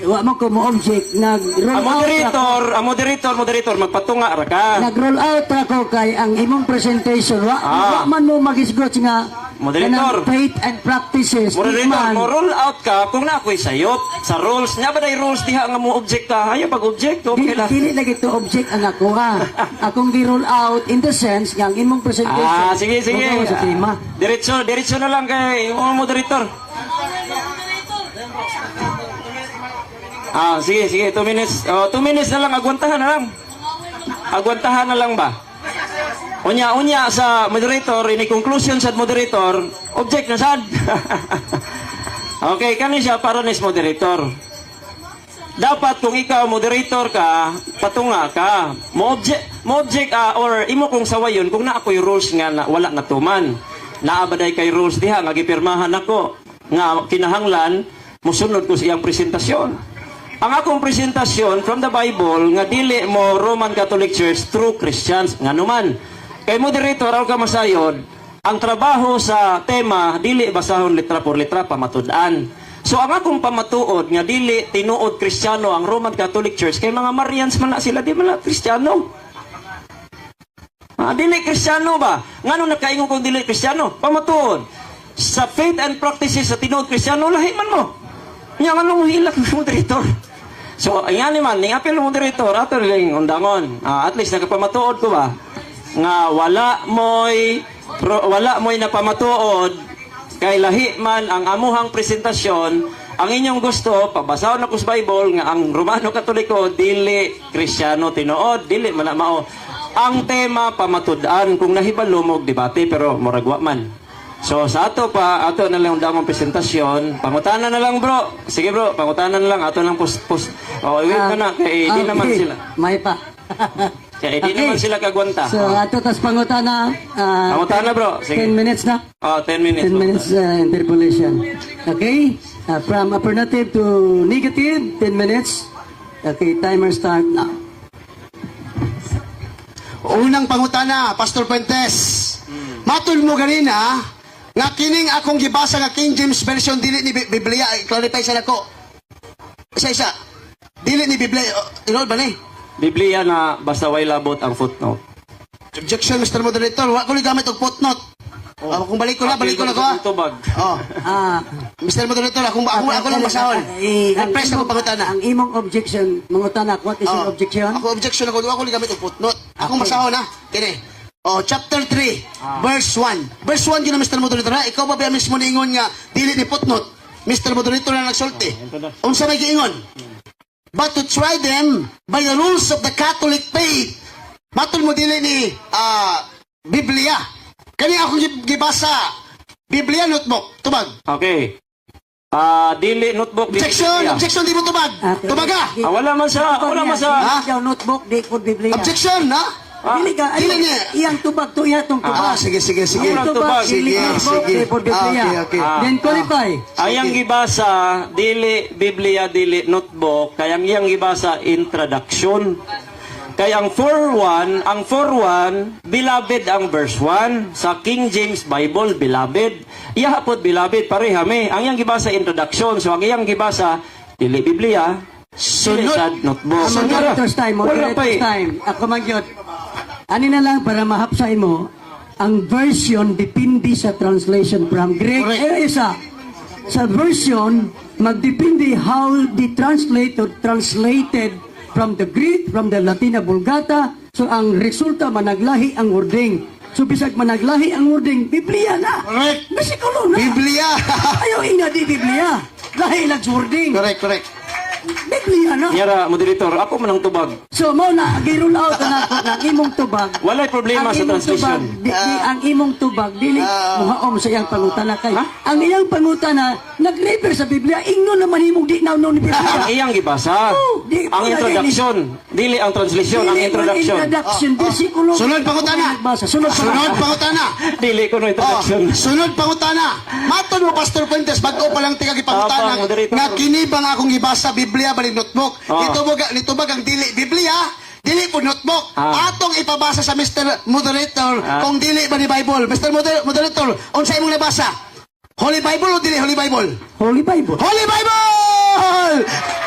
Wa man ko mo object, nag roll
Ang
out ra
moderator, ang moderator, moderator, magpatunga ra ka.
Nag-roll out ra ko kay ang imong presentation wa, wa man mo magisgot nga
Moderator.
kanang faith and practices di
Moderator,
man.
mo roll out ka kung na ako'y sayop sa rules. Nya ba day rules diha nga mo object ka? Hayo pag object, okay
Dili,
lang.
dili lagi to object ang ako ha. Akong gi-roll out in the sense nga ang imong presentation.
Sige, sige.
Magawa sa tema.
Diretso, diretso na lang kay oh, moderator. Sige, sige, 2 minutes. Oh, 2 minutes na lang, agwantahan na lang. Agwantahan na lang ba? Unya, unya sa moderator, ini conclusion sa moderator, object na sad. Okay, kani siya para nis moderator. Dapat kung ikaw moderator ka, patunga ka. Mo-object or imo kong sawayon kung naa ko'y rules nga na, wala natuman. Naa ba day kay rules diha nga gipirmahan nako nga kinahanglan mosunod ko sa iyang presentasyon. Ang akong presentasyon from the Bible nga dili mo Roman Catholic Church true Christians nganuman. Kay moderator aw ka masayod, ang trabaho sa tema dili basahon litra por litra, pamatud-an. So ang akong pamatuod nga dili tinuod Kristiyano ang Roman Catholic Church kay mga Marians man na sila, di man na Kristiyano. Dili Kristiyano ba? Ngano nakaingon kong dili Kristiyano? Pamatuod. Sa faith and practices sa tinuod Kristiyano lahi man mo. Nya nganong hilak ng moderator? So, ingani man, ning apil ng moderator, ato ring undangon. At least nakapamatuod ko ba nga wala mo'y napamatuod kay lahi man ang amuhang presentasyon. Ang inyong gusto pabasahon ako sa Bible nga ang Romano Katoliko dili Kristiyano tinuod, dili man na mao ang tema. Pamatud-an kung nahibalo mo og debate, pero murag wa man. So sa ato pa, ato na lang ang presentasyon. Pangutana na lang, bro. Sige, bro, pangutana na lang ato lang post post. Oh, wait ka na kay di naman sila
May pa.
kay di naman sila kagwanta.
So ato tas pangutana.
Pangutana, bro. Sige.
10 minutes na.
Oh, 10 minutes.
10 minutes interpolation. Okay? From affirmative to negative, 10 minutes. Okay, timer start now.
Unang pangutana, Pastor Fuentes. Matul mo ganina nga kining akong gibasa nga King James Version dili ni Biblia, clarify sa nako. Isa-isa. Dili ni Biblia, oh, tinuod ba ni?
Biblia na basta way labot ang footnote.
Objection, Mr. Moderator. Wa ko ni gamit og footnote. Oh. Kung balik ko na, balik ko na ko.
Tubag.
Oh. Mr. Moderator, akong ako, ako lang basahon.
Eh, ang
Refresh ako pangutana.
Ang imong objection, mangutana, what is your
Oh.
objection?
Ako objection ako, wa ko ni gamit og footnote. Akong basahon ha. Kini. Oh, chapter 3, verse 1. Verse 1 yun na, Mr. Moderator. Ha? Ikaw ba ba mismo niingon nga dili ni footnote? Mr. Moderator na nagsulti. Unsa may giingon? But to try them by the rules of the Catholic faith. Matul mo dili ni Biblia. Kani akong gibasa. Biblia notebook. Tubag.
Okay. Dili notebook, dili
Objection,
Biblia.
objection di mo tubag. Tubaga.
Wala man sa
Ha?
Ikaw notebook, di po Biblia.
Objection, ha?
Dili ka, ay,
Dili niya.
iyang tubag to, iya tong tubag.
Sige, sige, sige.
Iyang
Ang
tubag,
tubag.
dili
Sige,
notebook,
sige.
di po Biblia.
Okay.
Then qualify.
Ayang gibasa dili Biblia, dili notebook, kaya ang iyang gibasa introduction. Kay ang 4:1, ang 4:1, beloved ang verse 1 sa King James Bible, beloved. Iya pod beloved pareha me. Ang iyang gibasa introduction, so ang iyang gibasa dili Biblia, dili
Sunod.
sa notebook.
Sunod.
Moderator's time,
Wala pa
moderator's
eh.
time. Ako man gyud. Ani na lang para mahapsay mo, ang version depende sa translation from Greek.
Correct.
Eh, isa. Sa version, magdepende how the translator translated from the Greek, from the Latina Vulgata. So ang resulta, managlahi ang wording. So bisag managlahi ang wording, Biblia na.
Correct.
Bersikulo na.
Biblia.
Ayaw ina di Biblia. Lahi lang sa wording.
Correct, correct.
Biblia na.
Yara, moderator, ako man ang tubag.
So mo na gi-rule out na nako na ang imong tubag.
Walay problema
ang
sa
imong
translation.
Tubag, di, ang imong tubag dili muhaom sa iyang pangutana kay ang iyang pangutana nag-refer sa Biblia, ingnon naman imong di na ni Biblia.
Ang iyang gibasa.
Oh,
Ang introduction, dili ang translation, ang
Dili man
introduction.
Introduction, bersikulo.
Sunod pangutana.
Nagbasa. Sunod
Sunod
pangutana.
pangutana.
Dili ko no
Oh,
introduction.
sunod pangutana. Matod mo, Pastor Fuentes, bag-o pa lang tika gipangutana
Apa, moderator.
nga kini ba nga akong gibasa Biblia ba ni notebook?
Ah.
Nitubag ang dili Biblia, dili po notebook.
Ah.
Atong ipabasa sa Mr. Moderator
Ah.
kung dili ba ni Bible. Mr. Moderator, unsa imong nabasa? Holy Bible o dili Holy Bible?
Holy Bible.
Holy Bible!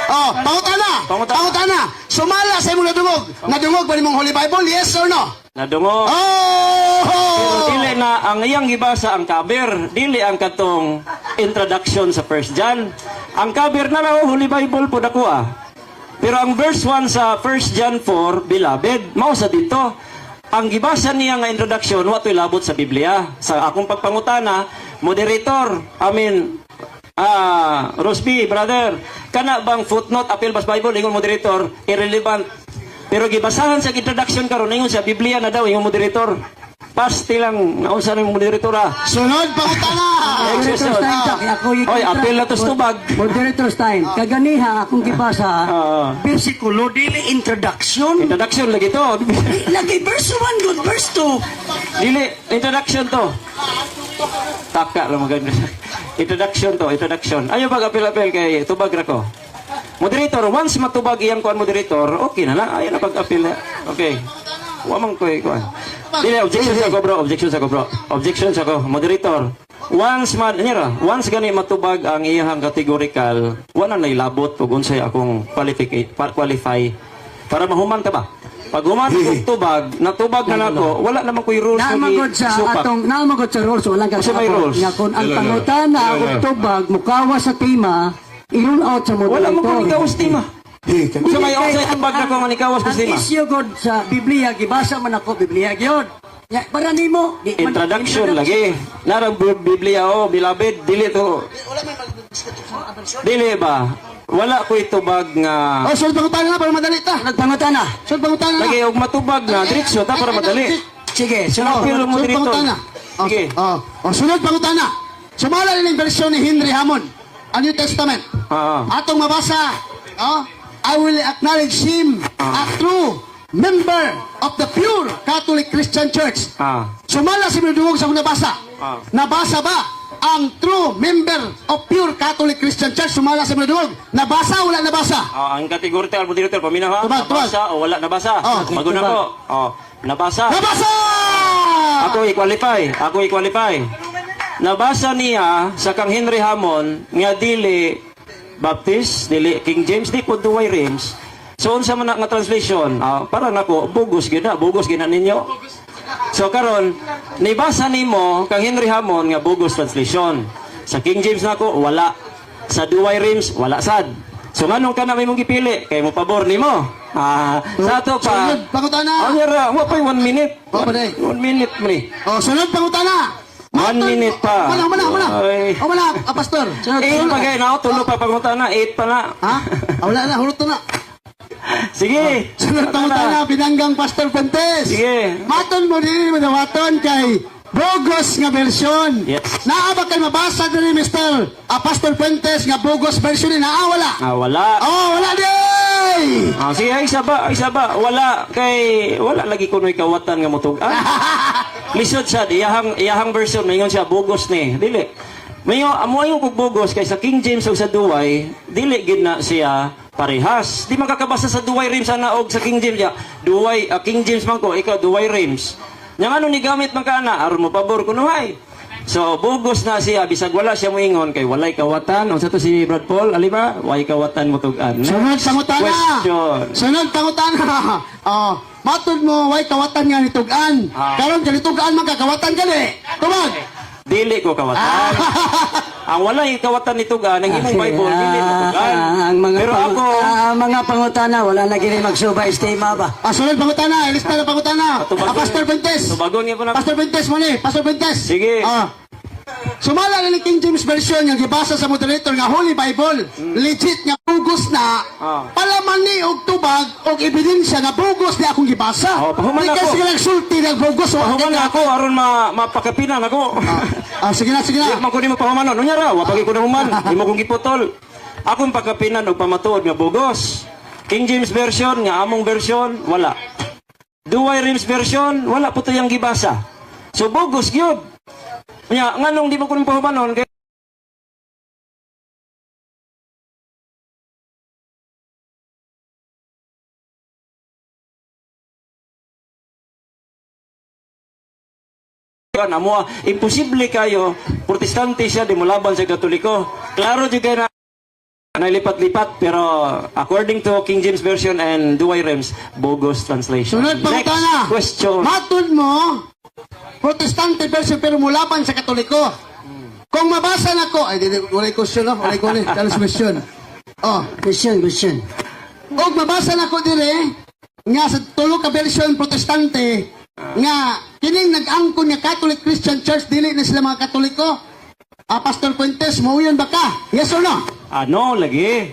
Oh, pangutana.
Pangutana.
Pangutana. Sumala sa imong nadungog. Nadungog ba nimong Holy Bible? Yes or no?
Nadungo.
Oh!
Pero dili na ang iyang gibasa ang cover, dili ang katong introduction sa First John. Ang cover na lang, oh, Holy Bible po dako ah. Pero ang verse 1 sa First John 4, beloved, mao sa dito. Ang gibasa niya nga introduction, wa to'y labot sa Biblia. Sa akong pagpangutana, moderator, I mean, Rosby, brother, kana bang footnote, appeal bas Bible, ingon moderator, irrelevant. Pero gibasahan sa introduction karon ingon sa Biblia na daw ingon moderator. Pasti lang naunsa ni moderator ah.
Sunod pangutana.
Moderator's time, Jack. Ako yung
Oy, appeal na to sa tubag.
Moderator's time. Kaganiha akong gibasa, bersikulo dili introduction.
Introduction lagi to.
Di, lagi verse 1 good verse 2.
Dili introduction to. Taka lang maganda. Introduction to, introduction. Ayo pag apel-apel kay tubag ra ko. Moderator, once matubag iyang kuan moderator, okay na lang. Ayo na pag-apel na. Okay. Wa man koy kuan. Dili objection sa ko bro, objection sa ko bro. Objection sa ko, moderator. Once man nira, once gani matubag ang iyang categorical, wala na ilabot ug unsay akong qualify para mahuman ta ba? Pag human og tubag, natubag na nako, wala naman koy rules nga
Naamagod sa
gisupak.
atong naamagod sa rules, walang
Kasi may
kasabot.
rules.
Nga kung ang pangutana og tubag mukawa sa tema, i-rule out sa moderator.
Wala mo kung ikawas tema. Sa may
Kay
unsay tubag na ko nga nikawas ko
ang
tema.
issue god sa Biblia gibasa man ako Biblia gyud. Ya, para nimo di man-
Introduction lagi. Narang Biblia oh, beloved, dili to. Dili ba? Wala ko'y tubag nga
Oh, sunod pangutana na para madali ta.
Nagpangutana.
Sunod pangutana na.
lagi og matubag na diretso ta para madali.
Sige, sunod.
Appeal
Sunod
moderator.
pangutana. Oh,
Sige.
Oh, oh, sunod pangutana. Sumala rin ang bersyon ni Henry Hammond. Ang New Testament. Atong mabasa, oh, I will acknowledge him a true member of the pure Catholic Christian Church. Sumala si Minudungog sa akong nabasa. Nabasa ba ang true member of pure Catholic Christian Church? Sumala sa Minudungog. Nabasa o wala nabasa?
Ah, ang kategorya moderator paminaw ha.
Tubag, tubag.
Nabasa o wala nabasa.
Oh.
Bago na ko. Oh, nabasa.
Nabasa!
Ako i-qualify. Ako i-qualify. Nabasa niya sa kang Henry Hammond nga dili Baptist, dili King James, di po Duway Rims. So unsa man na nga translation? Ah, para nako bugos gyud na, bugos gyud na ninyo. So karon nibasa nimo kang Henry Hammond nga bugos translation. Sa King James nako wala. Sa Duway Rims wala sad. So nganong kana may mong gipili kay mo pabor nimo. Ah, sa ato pa.
Sunod, pangutana.
Ang yara, wa pa'y 1 minute.
Wa pa day.
1 minute man eh.
Oh, sunod pangutana.
1 minute pa.
Wala, wala, wala.
Ay.
Oh, wala, ah, pastor. Sunod,
8
sunod.
pa kayo na, tulo pa pangutana, 8 pa na.
Ha? Ah, wala na, hulot na.
Sige.
Sunod pangutana, binanggang Pastor Fuentes.
Sige.
Maton mo din mo dawaton kay bogus nga version.
Yes.
Naa ba kay mabasa diri Mr. Pastor Fuentes nga bogus version ni naa wala?
Ah, wala.
Oh, wala di.
Ah, sige, ay isa ba, ay isa ba. Wala kay wala lagi kunoy kawatan nga mutug-an. Lisod sad iyahang version maingon siya bugos ni. Dili. Mayo amo ayo kog bugos kay sa King James ug sa Duway, dili gid na siya Parehas. Di man kakabasa sa Douay-Rheims ana og sa King James ya. Douay King James man ko, ikaw Douay-Rheims. Nya ngano ni gamit man ka ana aron mo pabor kunuhay. So bugos na siya bisag wala siya moingon kay walay kawatan. Unsa to si Brad Paul? Alima, way kawatan mo tug-an.
Sunod pangutana.
Question.
Sunod pangutana. Oh, matud mo way kawatan nga nitug-an. Karon kay nitug-an man ka kawatan gani. Tubag.
Dili ko kawatan. Ang walay kawatan ni tug-an ang imong Bible dili mo tug-an.
Ang mga
Pero ako
ang mga pangutana wala na gini magsubay tema ba.
Sunod pangutana, ilista na pangutana. Pastor Bentes.
Tubagon niya po na.
Pastor Bentes mo ni, Pastor Bentes.
Sige.
Sumala na ni King James Version nga gibasa sa moderator nga Holy Bible. Legit nga bugos na. Palaman ni og tubag og ebidensya nga bugos ni akong gibasa.
Oh, pahuman
Di
ako.
kasi lang sulti ng bugos. Oh,
Pahuman na ako aron mapakapinan ako.
Sige na, sige
Di
na.
man ko nimo pahumanon. Unya ra, wa pagi ko nahuman. Imo kong giputol. Akong pagkapinan og pamatuod nga bugos. King James Version nga among version wala. Douay-Rheims version wala po to yang gibasa. So bugos gyud. Unya nganong di mo ko nimo pahumanon kay Yan, amo, imposible kayo, protestante siya, di mo laban sa katoliko. Klaro jud kayo na nalipat-lipat, pero according to King James Version and Douay-Rheims, bogus translation.
Sunod
Next
pangutana.
question.
Matud mo, Protestante version pero mulaban sa Katoliko. Kung mabasa na ko, ay, di, walay question, no? Walay ko ni, question. Oh,
Question, question.
Og mabasa na ko dire nga sa tulo ka version Protestante nga kining nag-angkon nga Catholic Christian Church dili na sila mga Katoliko. Pastor Fuentes, mauyon ba ka? Yes or no?
Ano, lagi?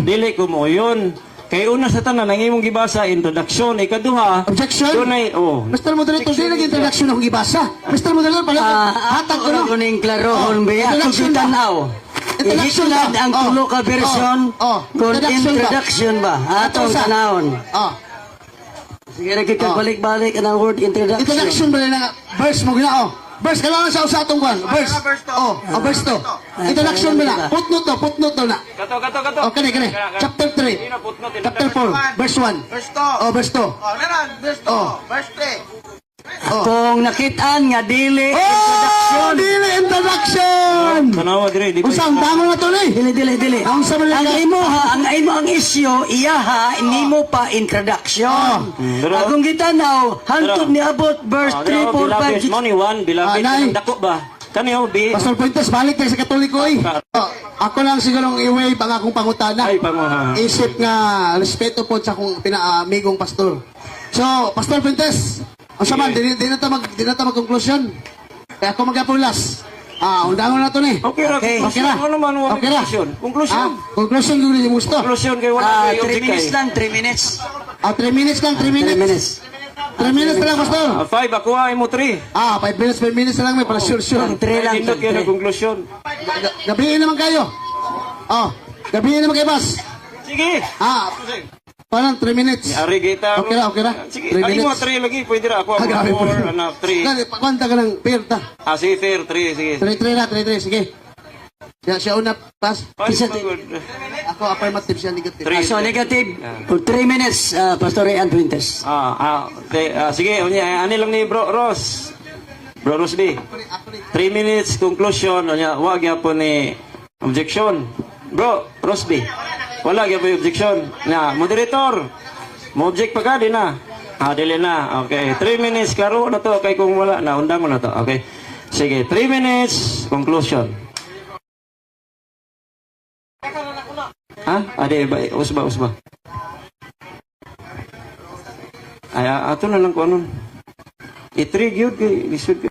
Dili ko mo yun. Kay una sa tanan, ang imong gibasa, introduction. Ikaduha,
Objection?
Dunay, oh.
Mr. Moderator, dili nag introduction akong gibasa. Mr. Moderator, pala hatag ko
Ako
no.
na kuning klarohon
Oh,
ba
introduction ba?
Tanaw.
Introduction ba?
Ihitunad ang
Oh.
tulo ka version
Oh. Oh.
kung
Introduction ba?
introduction ba atong
Sa-
tanawon.
Oh.
Sige ra kita
Oh.
balik-balik ang word introduction.
Introduction ba na verse mo gina oh. Verse kailangan sa usa atong kwan. Verse. Oh, oh verse to. Introduction ba na? Footnote to, footnote to na.
Kato, kato, kato.
Oh, kani kani. Chapter 3. Chapter 4, verse 1.
Verse 2.
Oh, verse 2.
Oh, naran, verse 2.
Oh.
Verse 3.
Oh.
Kung nakitaan nga dili
Oh,
introduction.
dili introduction.
Tanawa dire, di ba?
Unsa ang dango na to ni?
Dili dili dili.
Ang sa mga-
Ang imo ha, ang imo ang isyu iyaha nimo pa introduction.
Pero-
Akong gitanaw hantod
Pero-
niabot verse
Ah,
3 4 5 6.
Mo ni one, beloved.
Nay.
Ang dako ba? Kani ho, B.
Pastor Fuentes, balik tayo sa Katoliko eh. Oh, ako lang sigurong i-wave ang akong pangutana.
Ay, panguha.
Isip nga respeto po sa akong pinaamigong pastor. So, Pastor Fuentes, ang sama, di na ta mag-conclusion. Kaya ako magapulas. Undangon na to ni.
Okay ra.
Okay.
Okay ra.
Ano naman, wala
Okay ra.
conclusion. Conclusion.
Conclusion kung hindi mo gusto.
Conclusion kay wala
Ah,
kay
3
object
minutes
kay.
lang, 3 minutes.
3 minutes lang, 3
3
minutes.
minutes.
3 minutes na lang, Pastor.
5 ako ay mo 3.
5 minutes, 5 minutes na lang, may para sure, sure.
3 lang.
Hindot kayo
three.
ng conclusion.
Gabihin naman kayo. Oh, gabihin naman kayo, boss.
Sige.
Parang 3 minutes.
Ari kita.
Okay ra, okay ra.
Sige,
Three
ay mo
minutes.
3 lagi pwede ra ako
Ah, grabe po.
4 anak 3.
Gani, kwanta ka ng perta.
Sige, fair 3 sige.
3-3 na, 3-3, sige. Siya una, pass.
Five,
Isa-
good.
Ako, affirmative siya, negative.
Three.
So negative for 3 minutes, Pastor Ian Fuentes.
Okay, sige, unya ani lang ni Bro Ross. Bro Ross B. 3 minutes conclusion unya wa gyapon ni objection. Bro Ross B. Wala gyapon objection. Na moderator. Mo object pa ka di na. Dili na. Okay, 3 minutes klaro na to kay kung wala na undang ko na to. Okay. Sige, 3 minutes conclusion. Ha? Ade ba usba usba. Ay, ato na lang ko anon. I-three gyud kay lisod kay.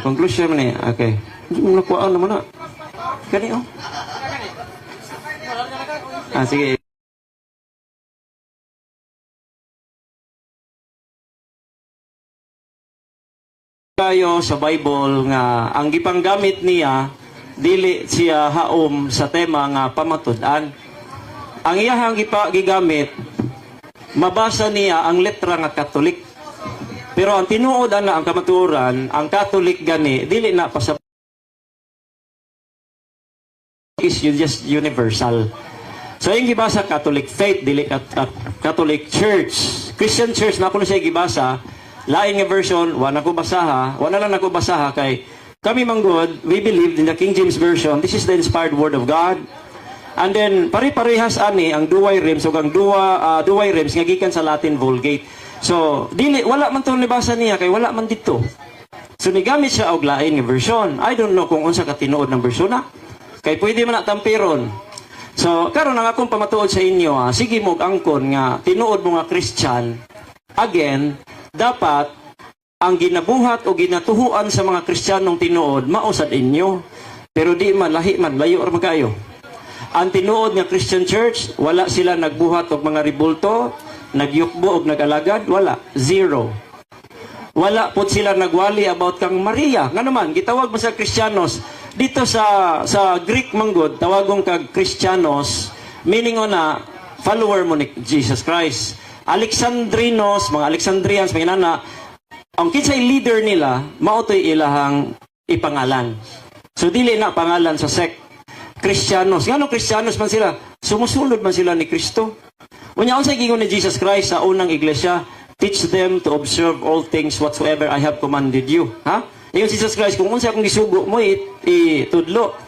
Conclusion man ni. Okay. Hindi mo nakuhaan naman na. Kani oh. Sige. Kayo sa Bible nga ang gipanggamit niya dili siya haom sa tema nga pamatud-an. Ang iyahang gigamit mabasa niya ang letra nga Katolik. Pero ang tinuod ana ang kamatuoran, ang Katolik gani dili na pasabot. is just universal. So yung gibasa, Catholic faith, dili at Catholic Church. Christian Church na ako na siya gibasa, lain nga version, wa na ko basaha, wa na lang nako basaha kay kami manggod, we believe in the King James Version. This is the inspired word of God. And then pare-parehas ani ang Douay-Rheims ug ang Douay-Rheims nga gikan sa Latin Vulgate. So dili, wala man to nibasa niya kay wala man dito. So nigamit siya og lain nga version. I don't know kung unsa ka tinuod ng version na. Kay pwede man na tamperon. So karon, ang akong pamatuod sa inyo, sige mo angkon nga tinuod mo nga Christian. Again, dapat ang ginabuhat o ginatuhuan sa mga Kristiyanong tinuod mao sad inyo. Pero di man, lahi man, layo ra man kayo. Ang tinuod nga Christian Church, wala sila nagbuhat og mga ribulto, nagyukbo og nag-alagad, wala. Zero. Wala po sila nagwali about kang Maria. Nga naman, gitawag mo sa Kristiyanos. Dito sa Greek manggod, tawagong kag Kristiyanos, meaning o na, follower mo ni Jesus Christ. Alexandrinos, mga Alexandrians, mga nana, ang kinsay leader nila, mao to'y ilahang ipangalan. So dili na pangalan sa sect. Kristiyanos. Ngano Kristiyanos man sila? Sumusunod man sila ni Kristo. Unya, unsay giingon ni Jesus Christ sa unang iglesia? "Teach them to observe all things whatsoever I have commanded you." Ha? Ingon si Jesus Christ, kung unsa akong gisugo mo, itudlo.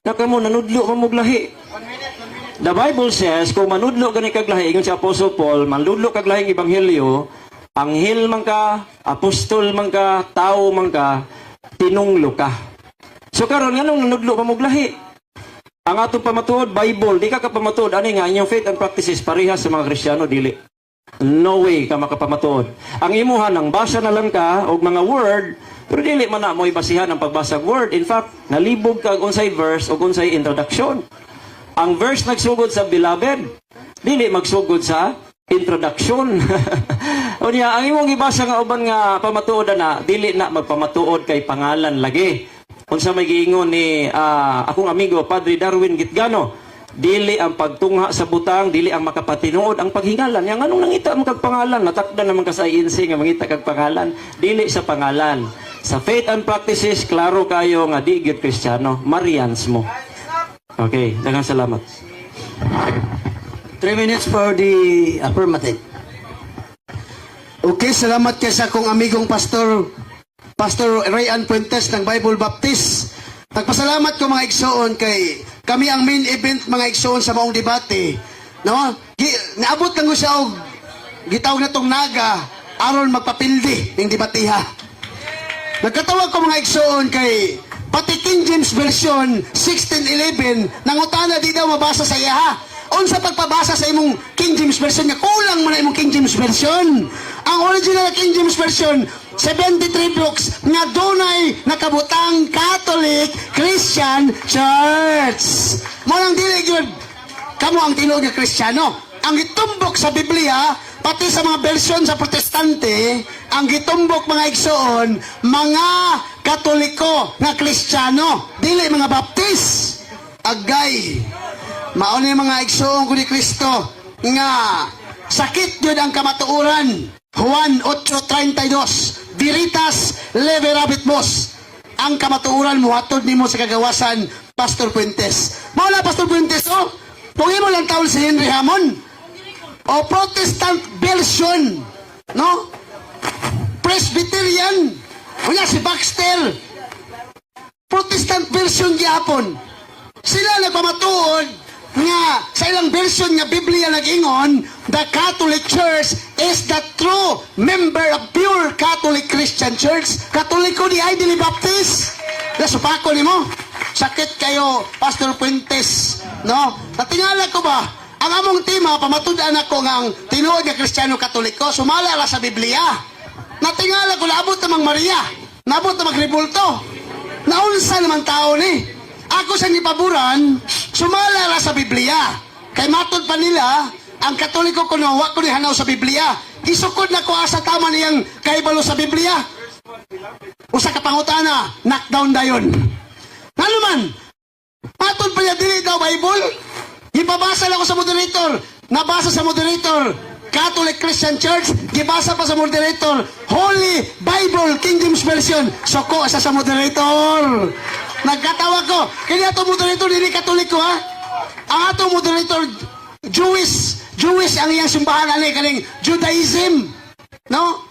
Na kamo, nanudlo man mog lahi. The Bible says, kung manudlo gani kag lahi, ingon si Apostle Paul, manudlo kag lahing ebanghelyo, anghel man ka, apostol man ka, tao man ka, tinunglo ka. So karon, nganong nanudlo pa mog lahi? Ang atong pamatuod, Bible, di ka kapamatuod ani nga inyong faith and practices parehas sa mga Kristiyano, dili. No way ka makapamatuod. Ang imuha nang basa na lang ka og mga word, pero dili man na mo ibasihan ang pagbasa og word. In fact, nalibog ka og unsay verse og unsay introduction. Ang verse nagsugod sa "Beloved", dili magsugod sa introduction. Unya, ang imong gibasa nga uban nga pamatuod na, dili na magpamatuod kay pangalan lagi. Unsa may giingon ni akong amigo Padre Darwin Gitgano, dili ang pagtungha sa butang, dili ang makapatinuod ang paghingalan. Yang anong nangita mo kag pangalan, natakda naman ka sa INC nga mangita kag pangalan, dili sa pangalan. Sa faith and practices, klaro kayo nga di gyud Kristiyano, Marians mo. Okay, daghang salamat.
3 minutes for the affirmative.
Okay, salamat kay sa akong amigong pastor, Pastor Rayan Puentes ng Bible Baptist. Nagpasalamat ko, mga igsoon, kay kami ang main event, mga igsoon, sa maong debate. No? Naabot lang ko siya og gitawag na tong naga aron magpapildi ning debatiha. Nagkatawag ko, mga igsoon, kay pati King James Version 1611 nangutana di daw mabasa sa iyaha. Unsa pagpabasa sa imong King James Version nga kulang man na imong King James Version? Ang original na King James Version, 73 books nga dunay nakabutang Catholic Christian Church. Mo nang dili gyud kamo ang tinuod nga Kristiyano. Ang gitumbok sa Biblia, pati sa mga bersyon sa Protestante, ang gitumbok, mga igsoon, mga Katoliko nga Kristiyano, dili mga Baptist. Agay. Mao ni, mga igsoon ko ni Kristo, nga sakit yun ang kamatuoran. Juan 8:32, "Veritas liberabit vos." Ang kamatuoran muhatod nimo sa kagawasan, Pastor Puentes. Mao na, Pastor Puentes, oh. Kung imo lang taon si Henry Hammond, o Protestant version, no? Presbyterian, wala si Baxter. Protestant version gyapon. Sila nagpamatuod nga sa ilang version nga Biblia nag-ingon, the Catholic Church is the true member of pure Catholic Christian Church. Katoliko di ay, dili Baptist. Nasupako nimo. Sakit kayo, Pastor Puentes. No? Natingala ko ba? Ang among tema, pamatud-an ako nga ang tinuod nga Kristiyano Katoliko, sumala ra sa Biblia. Natingala ko, naabot namang Maria. Naabot namang rebulto. Naunsa naman tao ni? Ako sa nipaboran, sumala ra sa Biblia. Kay matod pa nila, ang Katoliko kuno wa ko ni hanaw sa Biblia. Gisukod na ko asa tama niyang kahibalo sa Biblia. Usa ka pangutana, knockdown dayon. Ngano man? Matod pa niya dili daw Bible. Gipabasa lang ko sa moderator. Nabasa sa moderator, Catholic Christian Church, gibasa pa sa moderator, Holy Bible, King James Version. Soko sa moderator. Nagkatawa ko. Kaya ato moderator, dili Katoliko ha. Ang ato moderator, Jewish. Jewish ang iyang simbahan ani kaning Judaism. No?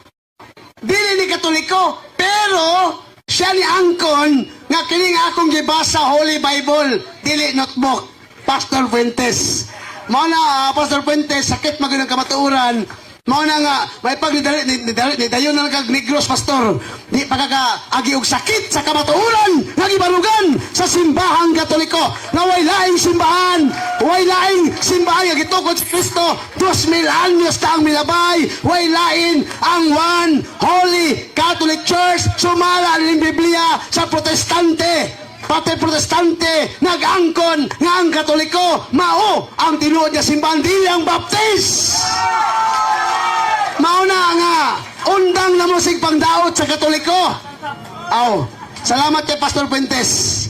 Dili ni Katoliko, pero siya ni angkon nga kining akong gibasa Holy Bible, dili notebook. Pastor Fuentes. Mao na Pastor Fuentes, sakit man gyud ang kamatuoran. Mao na nga may pag nidali nidali nidayon na lang kag Negros, pastor. Di pa ka agi og sakit sa kamatuoran nga gibarugan sa simbahang Katoliko nga way laing simbahan, way laing simbahan nga gitukod sa Kristo 2000 anyos ta ang milabay, way lain ang One Holy Catholic Church sumala ning Biblia sa Protestante. Pati Protestante nag-angkon nga ang Katoliko mao ang tinuod nga simbahan, dili ang Baptist. Mao na nga undang na mo sig pangdaot sa Katoliko. Aw, salamat kay Pastor Fuentes.